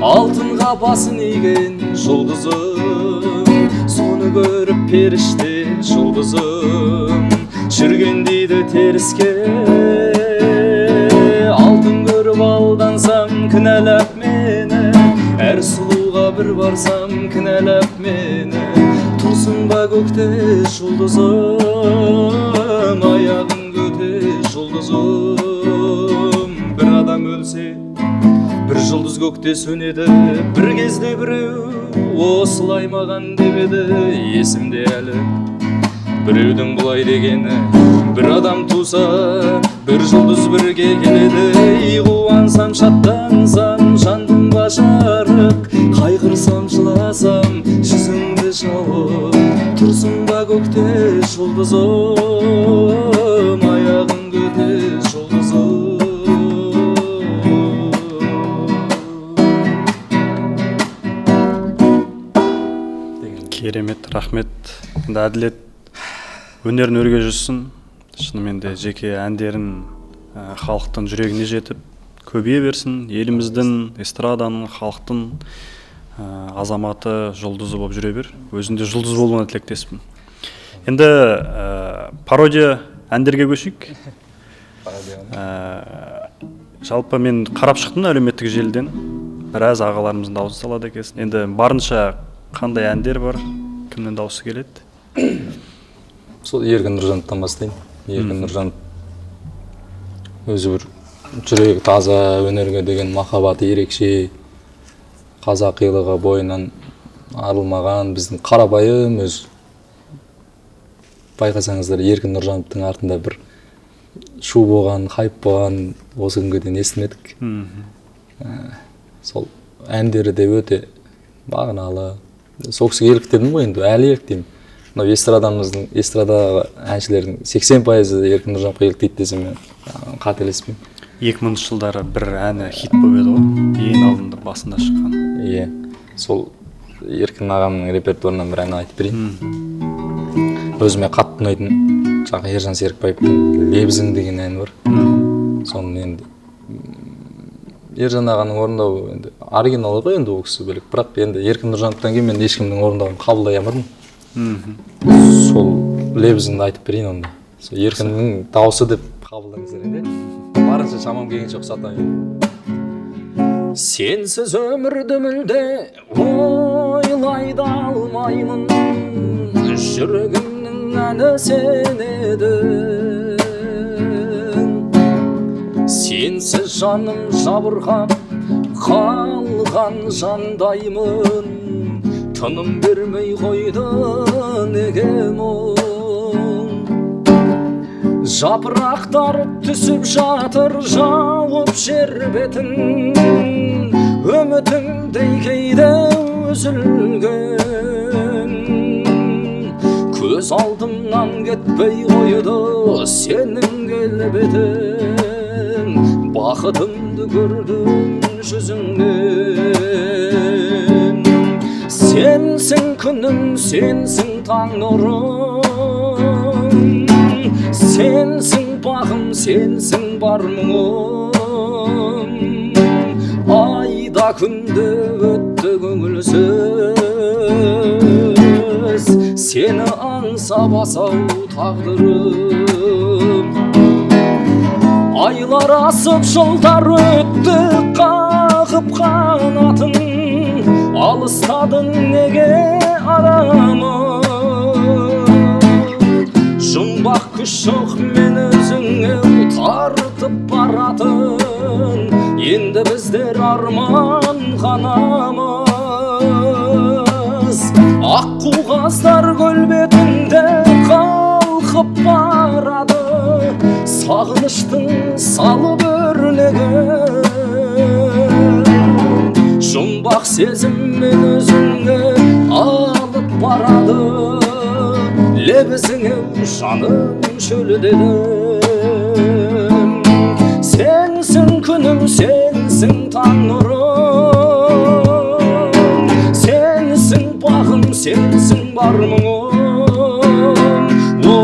алтынға басын иген жұлдызым, соны көріп періште жұлдызым, жүрген дейді теріске. Алтын көріп алдансам кінәлап мені, әр сұлуға бір барсам кінәлап мені, тұрсың ба көкте жұлдызым, аяғың көте жұлдызым. Бір адам өлсе бір жұлдыз көкте сөнеді, бір кезде біреу осылай маған деп еді, есімде әлі біреудің бұлай дегені. Бір адам туса бір жұлдыз бірге келеді, қуансам шаттансам жандым ба жарық, қайғырсам жыласам жүзіңді жауып, тұрсың ба көкте жұлдызым, аяғың көте жұлдызым. Керемет, рахмет. Енді Әділет өнерін өрге жүзсін, шынымен де жеке әндерін халықтың жүрегіне жетіп көбейе берсін, еліміздің, эстраданың, халықтың азаматы, жұлдызы болып жүре бер. Өзінде жұлдыз болуына тілектеспін. Енді пародия әндерге көшейік. Жалпы мен қарап шықтым әлеуметтік желіден, біраз ағаларымыздың дауысын салады екенсің. Енді барынша қандай әндер бар, кімнің дауысы келеді? Сол Еркін Нұржановтан бастайын. Еркін Нұржанов өзі бір жүрегі таза, өнерге деген махаббаты ерекше. Қазақилығы бойынан арылмаған, біздің қарапайым өз. Байқасаңыздар, Еркін Нұржановтың артында бір шу болған, хайп болған осы күнге дейін естімедік. Сол әндері де өте мағыналы. Сол кісіге еліктедім ғой енді, әлі еліктеймін. Мынау эстрадамыздың, эстрададағы әншілердің 80%-ы Еркін Нұржановқа еліктейді десем мен қателеспеймін. 2000 жылдары бір әні хит болып еді ғой, ең алдында басында шыққан. Иә, сол Еркін ағамның репертуарынан бір ән айтып берейін. Өзіме қатты ұнайтын жаңағы Ержан Серікбаевтың «Лебізің» деген әні бар. Соны енді Ержан ағаның орындауы енді оригиналы ғой енді, ол кісі бөлек. Бірақ енді Еркін Нұржановтан кейін мен ешкімнің орындауын қабылдай алмадым. Сол лебізіңді айтып берейін онда. Сол Еркіннің дауысы деп қабылдаңыздар енді. Барынша шамам келгенше ұқсатайын. Сенсіз өмірді мүлде ойлай да алмаймын, жүрегімнің әні сен едің. Сенсіз жаным жабырқап қалған жандаймын, тыным бермей қойды неге мұң. Жапырақтар түсіп жатыр жауып жер бетін, үмітімдей кейде үзілген. Көз алдымнан кетпей қойды сенің келбетің, бақытымды көрдім жүзіңнен. Сенсің күнім, сенсің таң нұрым, сенсің бағым, сенсің бар мұңым. Айда күнде өтті көңілсіз, сені аңсап асау тағдырым. Айлар асып жылдар өтті қағып қанатын, алыстадың неге арамын. Жұмбақ күш жоқ мен өзіңе тартып баратын, енді біздер арман ғанамыз. Аққу қаздар көл бетінде қалқып барады, сағыныштың салып өрнегін. Жұмбақ сезіммен өзіңе алып барады, лебізіңе жаным шөлдедім. Сенсің күнім, сенсің таң нұрым, сенсің бағым, сенсің бар мұңым. О,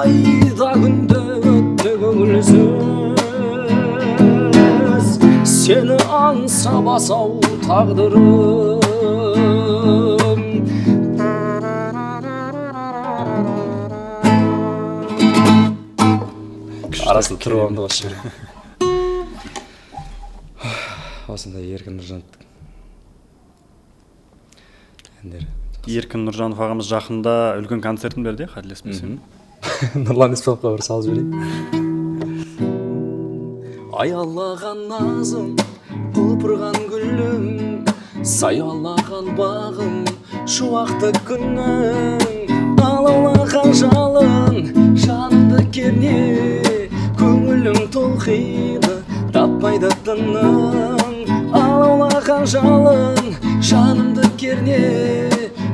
айда күнде өтті көңілсіз, сені аңсап асау тағдырым. Арасында тұрып алғанды қосып жіберемін. Осындай Еркін Нұржановтың әндері. Еркін Нұржанов ағамыз жақында үлкен концертін берді, қателеспесем. Нұрлан Еспановқа бір салып жіберейін. Аялаған назым, құлпырған гүлім, саялаған бағым, шуақты күнім, алаулаған жалын, жанды керне, көңілім толқиды, таппайды тыным. Алаулаған жалын, жанымды керне,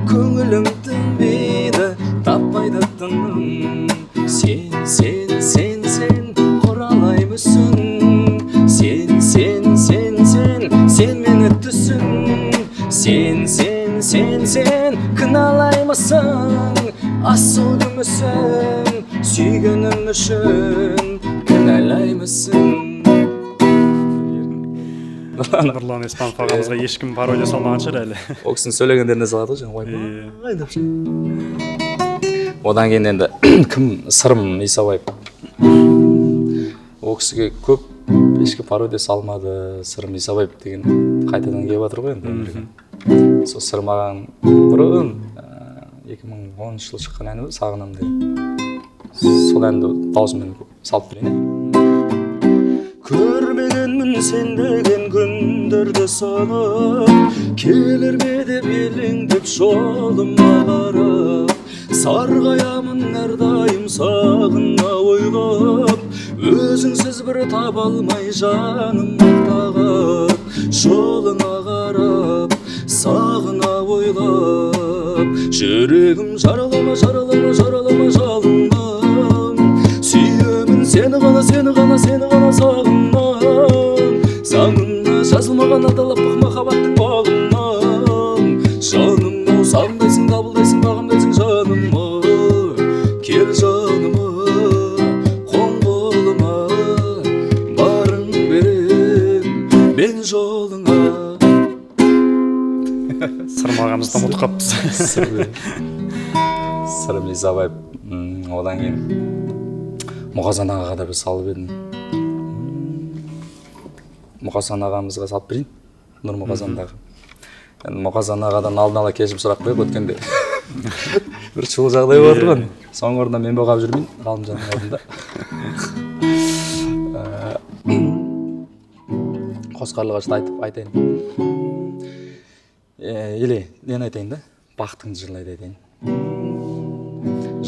көңілім тынбейді, таппайды тыным. Сен, сен, сен, сен, құралай мүсін, сен, сен, сен, сен, сен мені түсін. Сен, сен, сен, сен, кінәлаймысың, асыл күмісің, сүйгенім үшін кінәлаймысың. Нұрлан Еспанов ағамызға ешкім пародия салмаған шығар әлі. Ол кісінің сөйлегендеріне салады ғой, жаңа ойбай деп ше. Одан кейін енді кім, Сырым Исабаев. Ол кісіге көп ешкім пародия салмады. Сырым Исабаев деген қайтадан келіп жатыр ғой енді өмірге. Сол Сырым ағаның бұрын 2010 жылы шыққан әні бар, Сағынам деген. Сол әнді даусыммен салып берейін. Көрмегенмін Сен деген күндерді санап, келер ме деп елеңдеп жолыма қарап, сарғаямын әрдайым сағына ойлап, өзіңсіз бір таба алмай жаным тағат, жолыңа қарап сағына ойлап, жүрегім жаралама, жаралама, жаралама жалынам, сүйемін сені ғана, сені ғана, сені ғана сағынам, заңына жазылмаған адал аппақ махаббаттың балынан, жаным ау сағындайсың, табылдайсың, бағымдайсың жаным ау, кел жаныма, қон қолыма, барың берем мен жолыңа. Сырым ағамызды ұмытып қалыппыз. Сырым Исабаев. Одан кейін Мұқасан ағаға да бір салып едім. Мұқасан ағамызға салып берейін, Нұрмұқасандағы. Енді Мұқасан ағадан алдын ала кешірім сұрап қояйық, өткенде бір шулы жағдай болып отыр ғой. Соңғы орында мен болып жүрмейін Ғалымжанның алдында. Қос қарлығашты айтып айтайын. Или нені айтайын да, бақытыңды жырлайды айтайын.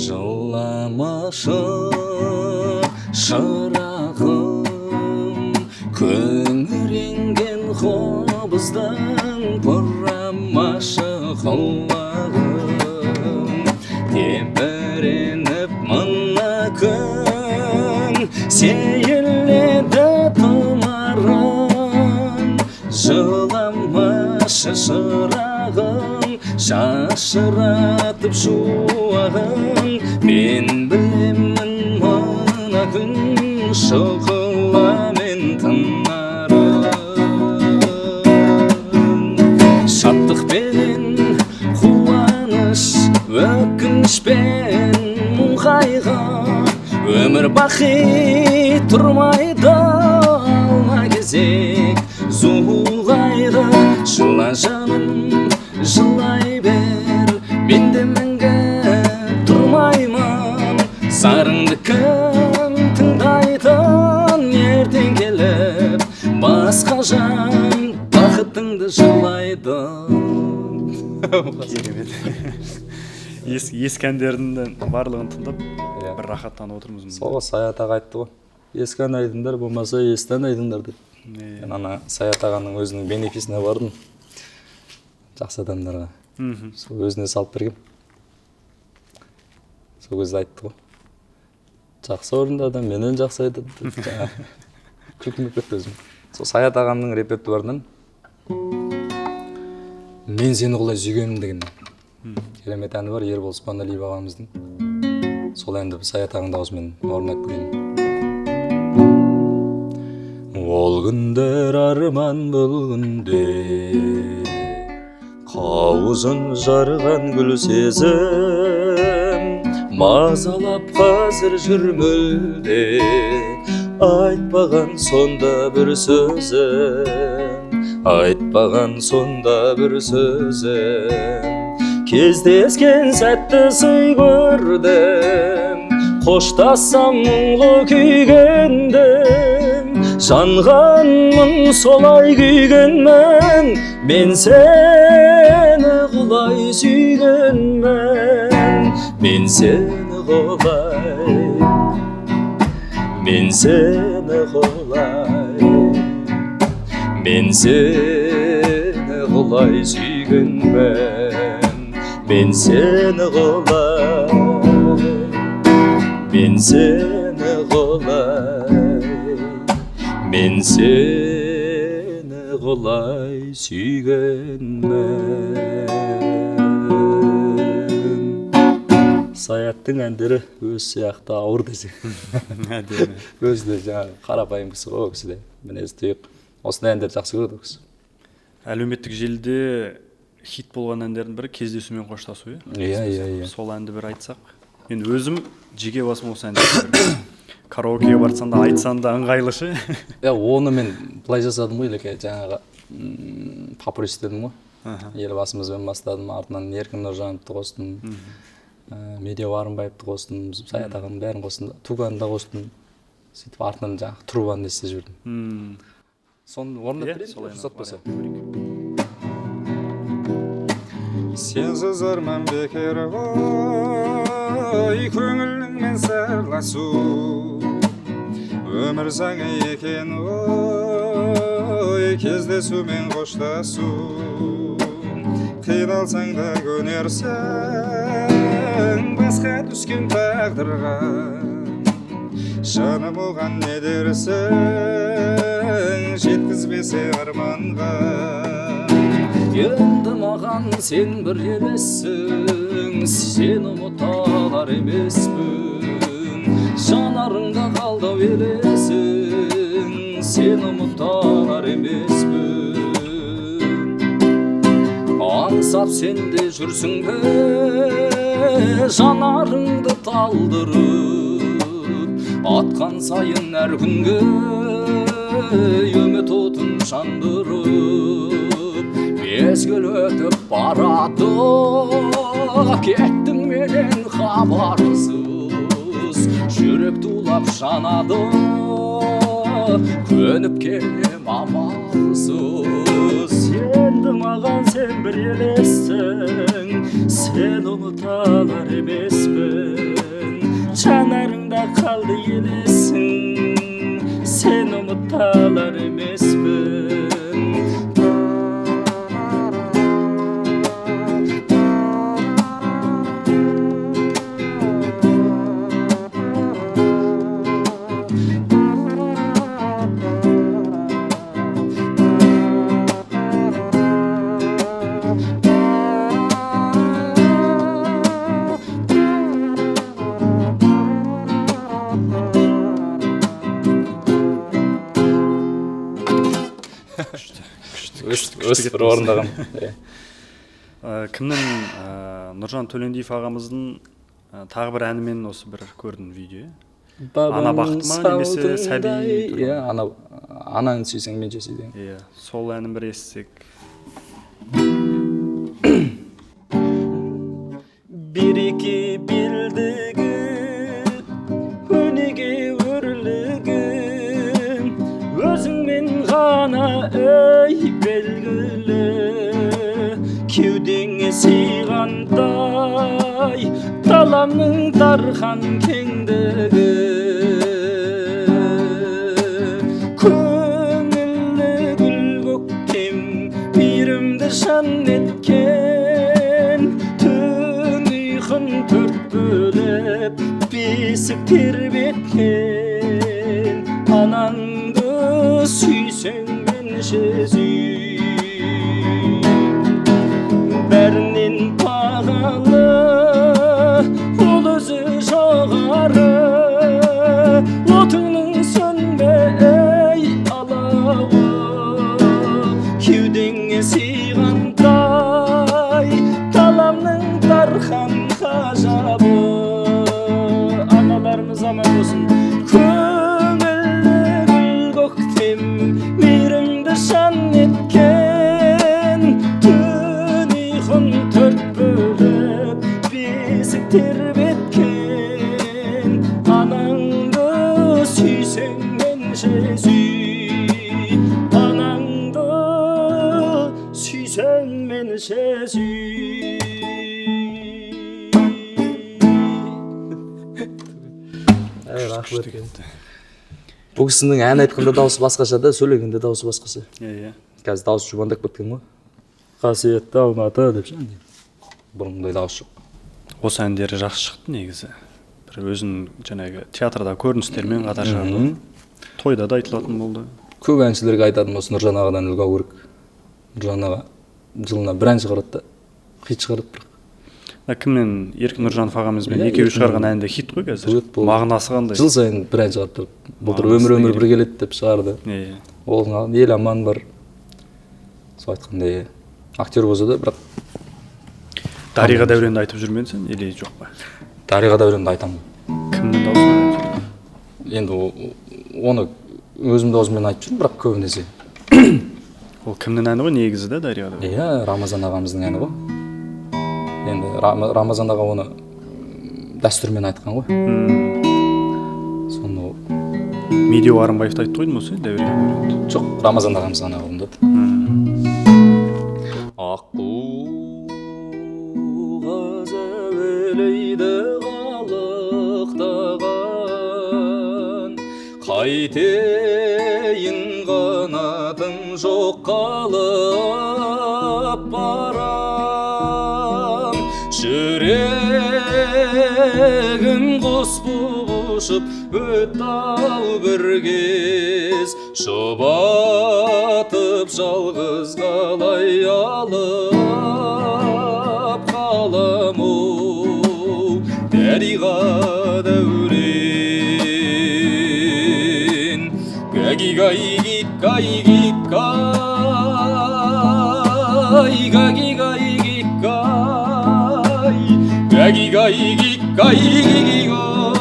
Жыламашы шырағым, күңіренген қобыздың бұрамашы құлағым, тебіреніп мына күн сейіледі тұмарың. Жыламашы шырағым, шашыратып шуағын, мен білемін мына күн шұғыламен тынарын. Шаттықпенен қуаныш, өкінішпен мұң қайғы, өмір бақи тұрмайды алма кезек зулайды. Жыла жаным, жылай бер, мен де мәңгі тұрмаймын, зарыңды кім тыңдайтын, ертең келіп басқа жан бақытыңды жылайды. Керемет. Ескі әндердің барлығын тыңдап бір рахаттанып отырмыз. Сол Саят аға айтты ғой, ескі ән айтыңдар, болмаса есті ән айтыңдар деп. Мен ана Саят ағаның өзінің бенефисіне бардым, жақсы адамдарға. Сол өзіне салып бергем. Сол кезде айтты ғой, жақсы орындады, менен жақсы айтады деп. Жаңа күлкім келіп кетті өзім. Сол Саят ағамның репертуарынан «Мен сені құлай сүйгенмін» деген керемет әні бар, Ербол Спаналиев ағамыздың. Сол әнді Саят ағаның дауысымен орындап көрейін. Ол күндер арман, бұл күнде қауызын жарған гүл сезім мазалап қазір жүр мүлде, айтпаған сонда бір сөзім, айтпаған сонда бір сөзім. Кездескен сәтті сый көрдім, қоштассам мұңлы күйгендім, жанғанмын солай күйгенмін, мен сені құлай сүйгенмін, мен сені құлай, мен сені құлай, мен сені құлай сүйгенмін, мен сені құлай, мен сені құлай, мен сені құлай сүйгенмін. Саяттың әндері өз сияқты ауыр десең. Әдемі. Өзі де жаңағы қарапайым кісі ғой, ол кісі де мінезі тұйық. Осындай әндерді жақсы көреді ол кісі. Әлеуметтік желіде хит болған әндердің бірі «Кездесумен қоштасу», иә? Иә, иә, иә. Сол әнді бір айтсақ. Мен өзім жеке басым осы әнді жақсы. Караокеге барсаң да, айтсаң да ыңғайлы ше. Иә, оны мен былай жасадым ғой, Елеке, жаңағы попури істедім ғой. Елбасымызбен бастадым, артынан Еркін Нұржановты қостым, Медеу Арынбаевты қостым, Саят ағаның бәрін қостым, Туганды да қостым. Сөйтіп артынан жаңағы трубаны да істеп жібердім. Соны орындап Иә, берейін, солай рұқсат болса. Көрейік. Сенсіз арман бекер ғой, көңіліңмен сырласу. Өмір заңы екен ғой, кездесумен қоштасу. Қиналсаң да көнерсің, басқа түскен тағдырға. Жаным, оған не дерсің, жеткізбесе арманға. Енді маған сен бір елессің, сен ұмыта алар емеспін. Жанарыңда қалды ау елесің, сен ұмыта алар емеспін. Аңсап сен де жүрсің бе, жанарыңды талдырып, атқан сайын әр күнге үміт отын жандырып. Мезгіл өтіп барады, кеттің менен хабарсыз, жүрек тулап жанады, көніп келем амалсыз. Енді маған сен бір елессің, сен ұмыта алар емеспін. Жанарыңда қалды елесің, сен ұмыта алар емеспін. Күшті, күшті, күшті, күшті. Өстіп бір орындаған. Иә. Кімнің, Нұржан Төлендиев ағамыздың тағы бір әнімен осы бір көрдім видео. Ана бақыты ма, немесе сәби туралы? Иә, ана, анаңды сүйсең, мен сүй деген. Иә, сол әнін бір естісек. Береке белдігі, өнеге өрлігі, өзіңмен ғана ей белгілі. Кеудеңе сыйғандай даламның дархан кеңдігі. Көңілді гүл көктем, мейірімді жан еткен, түн ұйқын төрт бөліп, бесік тербеткен. Анаңды сүйсең, менше сүй. Бәрінен бағалы ол өзі жоғары, отыңның сөнбей алауы. Кеудеңе сыйғандай даламның дархан ғажабы. Аналарымыз аман болсын. Көңілді гүл көктем, мейірімді жан еткен, түн ұйқын төрт бөліп, бесік тербеткен. Анаңды сүйсең, менше сүй. Анаңды сүйсең, менше сүй. Күшті кетті. Бұл кісінің ән айтқанда дауысы басқаша да, сөйлегенде дауысы басқаша. Иә, иә. Қазір дауысы жұбандап кеткен ғой. Қасиетті Алматы деп ше. Бұрынғыдай дауыс жоқ. Осы әндері жақсы шықты негізі. Бір өзінің жаңағы театрда көріністермен қатар шығарды. Тойда да айтылатын болды. Көп әншілерге айтатыным осы, Нұржан ағадан үлгі алу керек. Нұржан аға жылына бір ән шығарады да, хит шығарады бірақ. Мына кімнен, Еркін Нұржанов ағамызбен Иә, екеуі Еркін. шығарған ән де хит қой қазір. Дуэт болды. Мағынасы қандай? Жыл сайын бір ән шығарып тұрады. Былтыр Мағынасы өмір да өмір керек. бір келеді деп шығарды. Иә, иә. Оның алдында Ел аман бар. Сол айтқандай, актер болса да, бірақ Дариға Дәуренді айтып жүрмедің сен или жоқ па? Дариға Дәуренді айтамын. Кімнің дауысымен айтып жүрдің? Енді оны өзім даусыммен айтып жүрмін, бірақ көбінесе. Ол кімнің әні ғой негізі да, Дариға Дәурен? Иә, Рамазан ағамыздың әні ғой. Енді Рамазан аға оны дәстүрмен айтқан ғой. Соны Медеу Арынбаевты айтты ғой деймін осы, Дәурен. Жоқ, Рамазан ағамыз ғана орындады. Аққу қаз әуелейді қалықтаған, қайтейін, қанатым жоқ, қалып барам. Жүрегім құс боп ұшып өтті-ау бір кез, жұбатып жалғыз қалай алып қалам оу, дариға дәурен. Гагигай гикай гикай, гагигай гикай, гагигай гикай гигигок,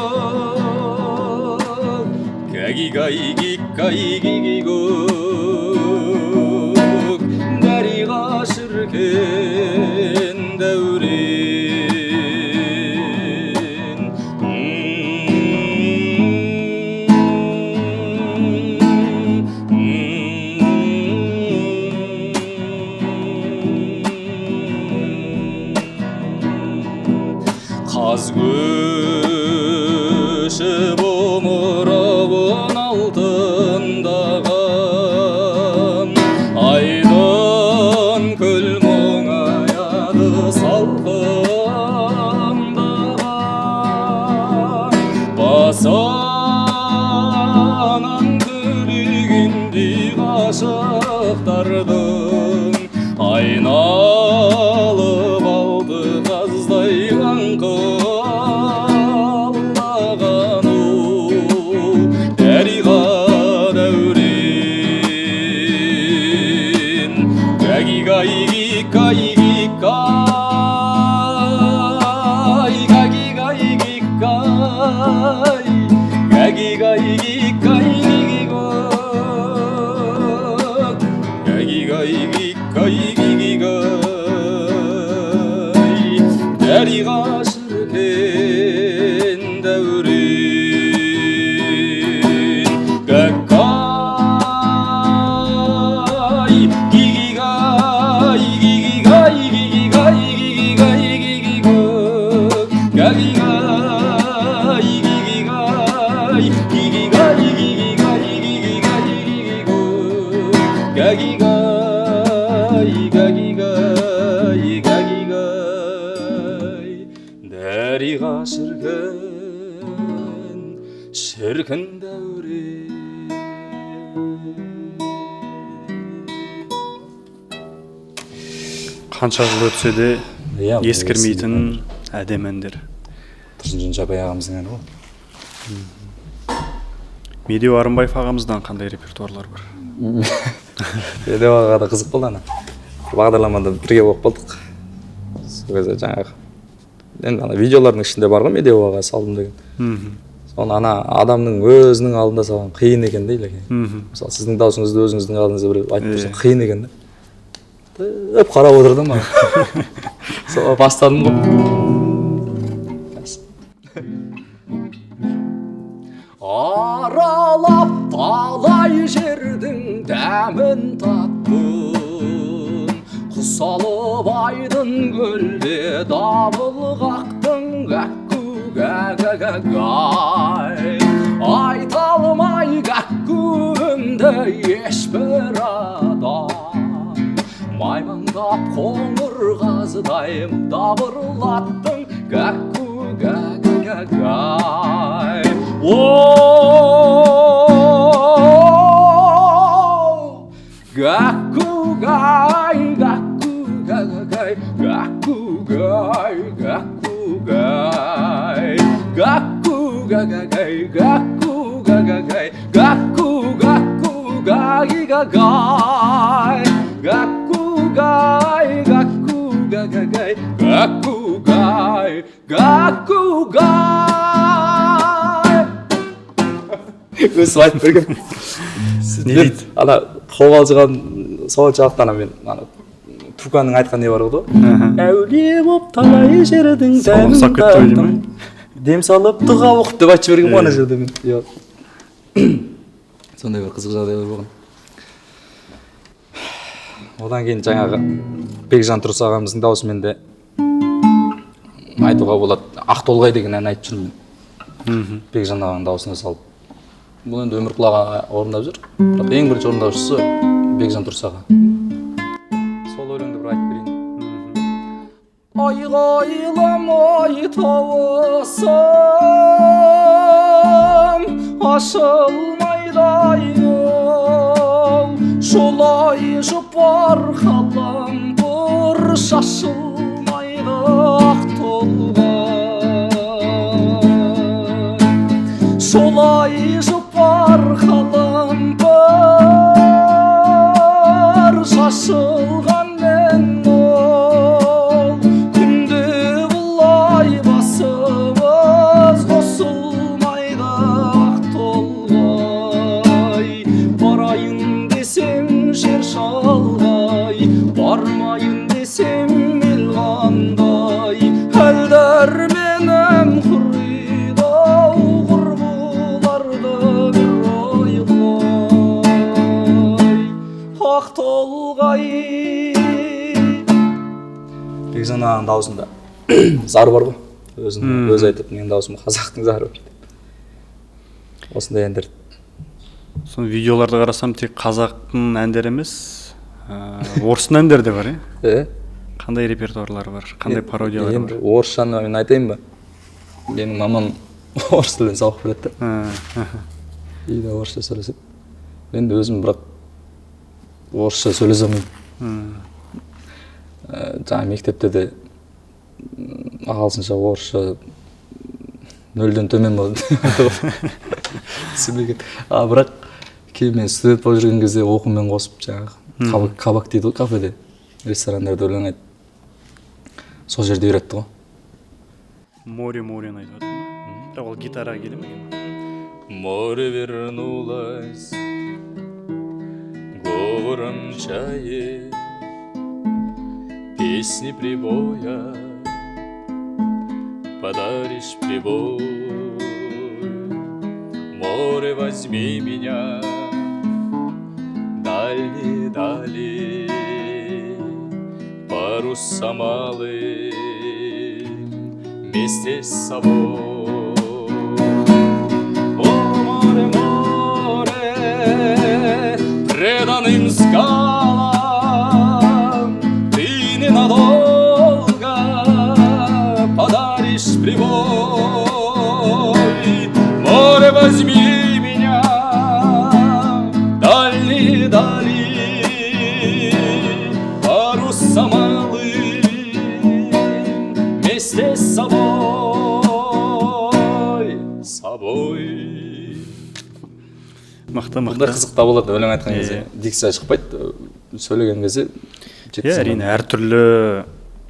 гагигай гикай гигигок, дариға шіркін дәурен. Қаз көшіп омырауын алтындаған, айдын көл мұңаяды салқындаған, басынан түлегендей ғашықтардың айналып алды қаздай аңқылдаған оу, дариға дәурен. Гагигай гикай гикай, гагигай гикай, гагигай гикай гигигок, гагигай гикай гигигай, дариға шіркін дәурен. Гагай гигигай гигигай гигигай гигигай гигигок, гагигай гигигай гигигай гигигай гигигай гигигок, гагигай гагигай гагигай, дариға шіркін, шіркін дәурен. Қанша жыл өтсе де Иә, бұл ескірмейтін әдемі әндер. Тұрсынжан Шапай ағамыздың әні ғой. Медеу Арынбаев ағамыздан қандай репертуарлар бар? Медеу ағаға да қызық болды ана. Бір бағдарламада бірге болып қалдық. Сол кезде жаңағы енді ана видеолардың ішінде бар ғой, Медеу аға салдым деген. Соны ана адамның өзінің алдында салған қиын екен де, илеке. Мысалы, сіздің даусыңызды өзіңіздің алдыңызда біреу айтып тұрса қиын екен да. Тып қарап отырды маған. Сол бастадым ғой. Аралап талай жердің дәмін таттым, құс алып айдын көлде дабыл қақтың, гәкку гәгәгәгай. Айта алмай гәккуімді ешбір адам, маймаңдап қоңыр қаздай дабырлаттың, гәкку гәгәгәгай. О, гәкку гай, гәкку гәгәгәй, гәкку гай, гәкку гай, гәкку гәгәгәй, гәкку гәгәгәй, гәкку гәкку гай гәгай, гәкку гай, гәкку гәгәгәй, гәкку гай, гәкку гай. Өсіп айтып берген. Не дейді? Ана қобалжыған соншалықты, ана мен ана Туканның айтқан не бар ғой? Әулие боп талай жердің Соған дәмін ұқсап кетті ғой деймін, таттым. Дем салып дұға оқып деп айтып жіберген ғой ана жерде мен. Иә. Сондай бір қызық жағдайлар болған. Одан кейін жаңағы Бекжан Тұрыс ағамыздың даусымен де айтуға болады. «Ақтолғай» деген ән айтып жүрмін мен, Бекжан ағаның дауысына салып. Бұл енді Өмірқұл аға орындап жүр, бірақ ең бірінші орындаушысы Бекжан Тұрыс аға. Сол өлеңді бір айтып берейін. Айғайламай тауысым ашылмайды, ау, жолай жұпар қалампыр шашылмайды, ақ толғай. Жолай жұпар қалампыр шашылғанмен, ол күнде бұлай басымыз қосылмайды, ақ толғай. Барайын десем жер шалғай, бармайын десем ел қандай, әл-дәрменім құриды ау, құрбыларды бір ойлай, ақ толғай. Бекжан ағаның дауысында зар бар ғой өзінің. Өзі айтады: «Менің дауысым қазақтың зары бар», — деп. Осындай әндер. Соны видеоларды қарасам, тек қазақтың әндері емес, орыстың әндері де бар, иә? Е. Қандай репертуарлар бар, қандай пародиялар Енді бар? орысшаны мен айтайын ба? Менің мамам орыс тілінен сабақ береді да. Үйде орысша сөйлеседі. Енді өзім бірақ орысша сөйлесе алмаймын. Жаңа мектепте де ағылшынша, орысша нөлден төмен болды, түсінбеген. А бірақ кейін мен студент болып жүрген кезде оқумен қосып жаңағы кабак дейді ғой, кафеде, ресторандарда өлең айт, сол жерде үйретті ғой. «Море, море» ні айтып жатырмын ба? Бірақ ол гитараға келе ме екен? Море вернулось говором чаек, песни прибоя подаришь прибой. Море, возьми меня дальние дали, паруса малым вместе с собой. О, море, море, преданным скалам ты ненадолго подаришь прибой. Море, возьми меня дальние дали, паруса малым вместе с собой, собой. Мықты, Бұндай мықты. қызық та болады өлең айтқан кезде. Дикция шықпайды, сөйлеген кезде Иә, әрине, әртүрлі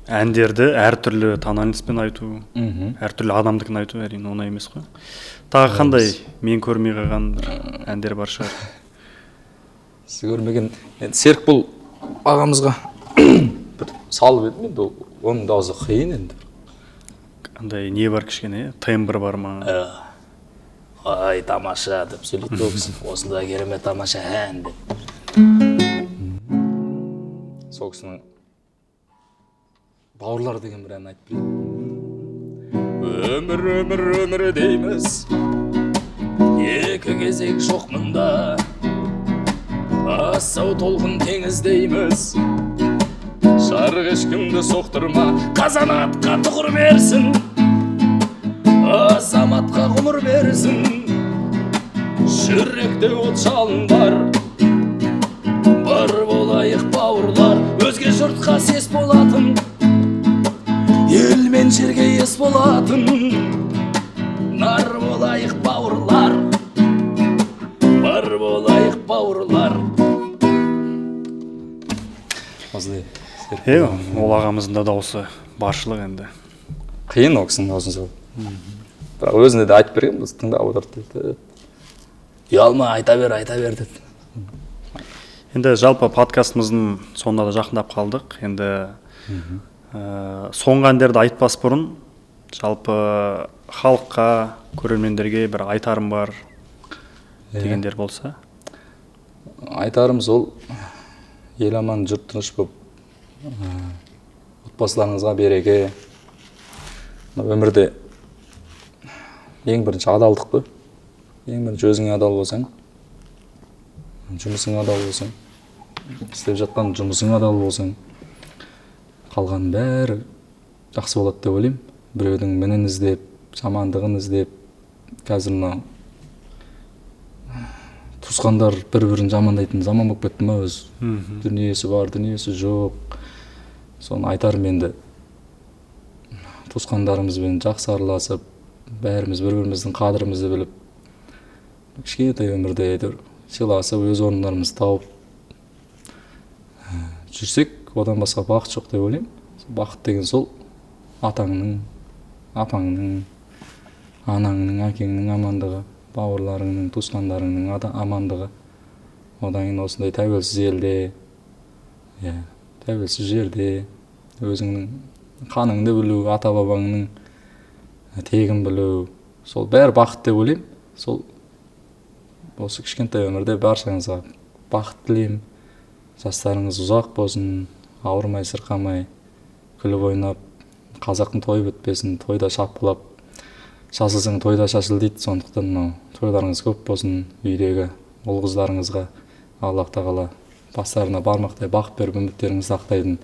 әндерді әртүрлі тональность пен айту, әртүрлі адамдікін айту, әрине, оңай емес қой. Тағы қандай мен көрмей қалған бір әндер бар шығар? Сіз көрмеген, енді Серікбол ағамызға бір салып едім. Енді оның дауысы қиын енді. Андай не бар кішкене, иә, тембр бар ма? «Ай, тамаша», — деп сөйлейді ол кісі. «Осындай керемет, тамаша ән», — деп. Сол кісінің «Бауырлар» деген бір әнін айтып берейін. Өмір, өмір, өмір дейміз, екі кезек жоқ мұнда. Асау толқын теңіз дейміз, жарық ешкімді соқтырма. Қазанатқа тұғыр берсін, азаматқа ғұмыр берсін. Жүректе от жалын бар, бар болайық, бауырлар. Өзге жұртқа сес болатын, ел мен жерге ес болатын нар болайық, бауырлар, бар болайық, бауырлар. Осындай. Е, ол ағамыздың да дауысы баршылық енді. Қиын ол кісінің дауысын салу, бірақ өзіне де айтып бергенмін, біз тыңдап отырды деді: «Ұялма, айта бер, айта бер», — деді. Енді жалпы подкастымыздың соңына да жақындап қалдық. Енді соңғы әндерді айтпас бұрын жалпы халыққа, көрермендерге бір айтарым бар дегендер болса. Айтарым сол, ел аман, жұрт тыныш болып, отбасыларыңызға береке. Мына өмірде ең бірінші адалдық қой. Ең бірінші өзіңе адал болсаң, жұмысыңа адал болсаң, істеп жатқан жұмысыңа адал болсаң, қалған бәрі жақсы болады деп ойлаймын. Біреудің мінін іздеп, жамандығын іздеп, қазір мынау туысқандар бір-бірін жамандайтын заман болып кетті ма өзі? Дүниесі бар, дүниесі жоқ. Соны айтарым енді, туысқандарымызбен жақсы араласып, бәріміз бір-біріміздің қадірімізді біліп, кішкентай өмірде әйтеуір сыйласып, өз орындарымызды тауып жүрсек, одан басқа бақыт жоқ деп ойлаймын. Бақыт деген сол атаңның, апаңның, анаңның, әкеңнің амандығы, бауырларыңның, туысқандарыңның амандығы. Одан кейін осындай тәуелсіз елде, иә, тәуелсіз жерде өзіңнің қаныңды білу, ата бабаңның тегін білу, сол бәрі бақыт деп ойлаймын. Сол осы кішкентай өмірде баршаңызға бақыт тілеймін. Жастарыңыз ұзақ болсын, ауырмай, сырқамай, күліп ойнап, қазақтың тойы бітпесін, тойда шапқылап, шашылсаң тойда шашыл дейді. Сондықтан мынау тойларыңыз көп болсын, үйдегі ұл қыздарыңызға Аллах тағала бастарына бармақтай бақ беріп, үміттеріңізді ақтайтын,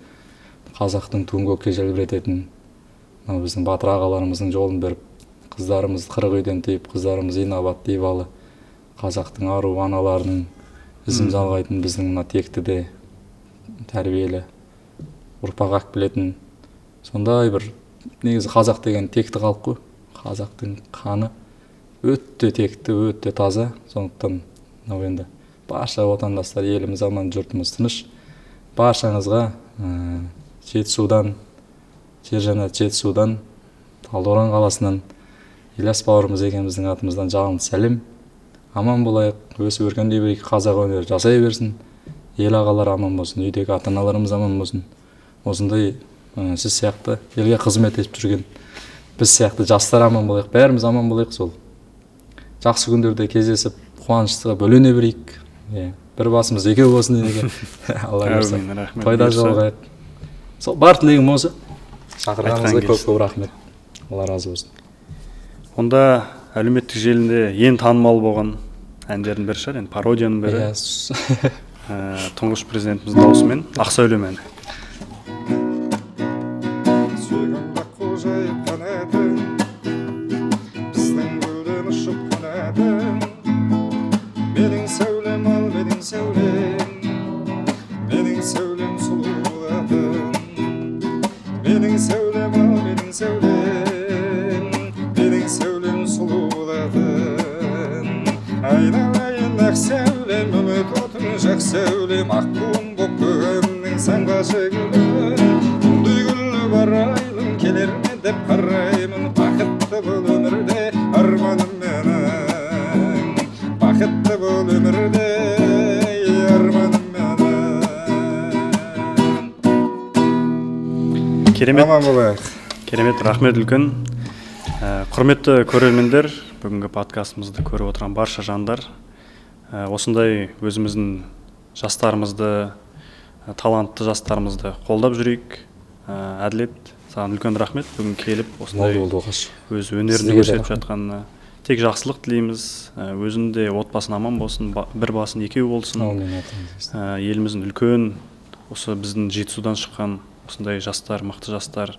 қазақтың туын көкке желбірететін мынау біздің батыр ағаларымыздың жолын беріп, қыздарымыз қырық үйден тыйып, қыздарымыз инабатты, ибалы, қазақтың ару аналарының ізін жалғайтын, біздің мына текті де тәрбиелі ұрпақ алып келетін сондай бір, негізі қазақ деген текті халық қой. Қазақтың қаны өте текті, өте таза. Сондықтан мынау енді барша отандастар, еліміз аман, жұртымыз тыныш. Баршаңызға Жетісудан, жер жәннат Жетісудан, Талдықорған қаласынан Ильяс бауырымыз екеуміздің атымыздан жалынды сәлем. Аман болайық, өсіп өркендей берейік, қазақ өнері жасай берсін, ел ағалары аман болсын, үйдегі ата аналарымыз аман болсын. Осындай сіз сияқты елге қызмет етіп жүрген біз сияқты жастар аман болайық, бәріміз аман болайық. Сол жақсы күндерде кездесіп, қуанышқа бөлене берейік. Бір басымыз екеу болсын деген. Алла бұйырса. Әумин, рахмет. Тойда жолығайық. Сол бар тілегім осы. Шақырғаныңызға Айтқан көп көп рахмет. Алла разы болсын. Онда әлеуметтік желіде ең танымал болған әндердің бірі шығар, енді пародияның бірі. Тұңғыш президентіміздің дауысымен Ақсәулем әні. Сүйгім аққу жайып қанатын, біздің гүлден ұшып қонатын. Менің сәулем, ал менің сәулем, менің сәулем сұлу болатын. Менің сәулем, ал менің сәулем, менің сәулем сұлу болатын. Айналайын ақ сәулем, үміт отын жақ сәулем, аққуым боп көгімнің самғашы гүлі. Бұндай гүлі бар айлым, келер ме деп қараймын, бақытты бол өмірде арманым менің, бақытты бол өмірде арманым менің. Керемет. Аман болайық. Керемет, рахмет үлкен. Құрметті көрермендер, бүгінгі подкастымызды көріп отырған барша жандар, осындай өзіміздің жастарымызды, талантты жастарымызды қолдап жүрейік. Әділет, саған үлкен рахмет бүгін келіп осындай Болды, болды, Оқаш. өз өнерін Сізге де көрсетіп рахмет. жатқанына. Тек жақсылық тілейміз. Өзінің де отбасың аман болсын, бір басын екеу болсын. Әумин, айтқаныңыз келсін. Еліміздің үлкен, осы біздің Жетісудан шыққан осындай жастар, мықты жастар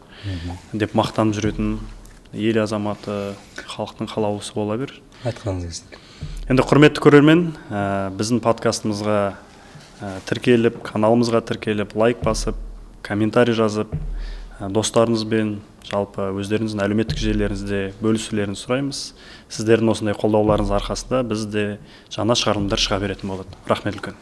деп мақтанып жүретін ел азаматы, халықтың қалаулысы бола бер. Айтқаныңыз келсін. Енді құрметті көрермен, біздің подкастымызға, тіркеліп, каналымызға тіркеліп, лайк басып, комментарий жазып, достарыңызбен, жалпы өздеріңіздің әлеуметтік желілеріңізде бөлісулеріңізді сұраймыз. Сіздердің осындай қолдауларыңыз арқасында біз де жаңа шығарылымдар шыға беретін болады. Рахмет үлкен.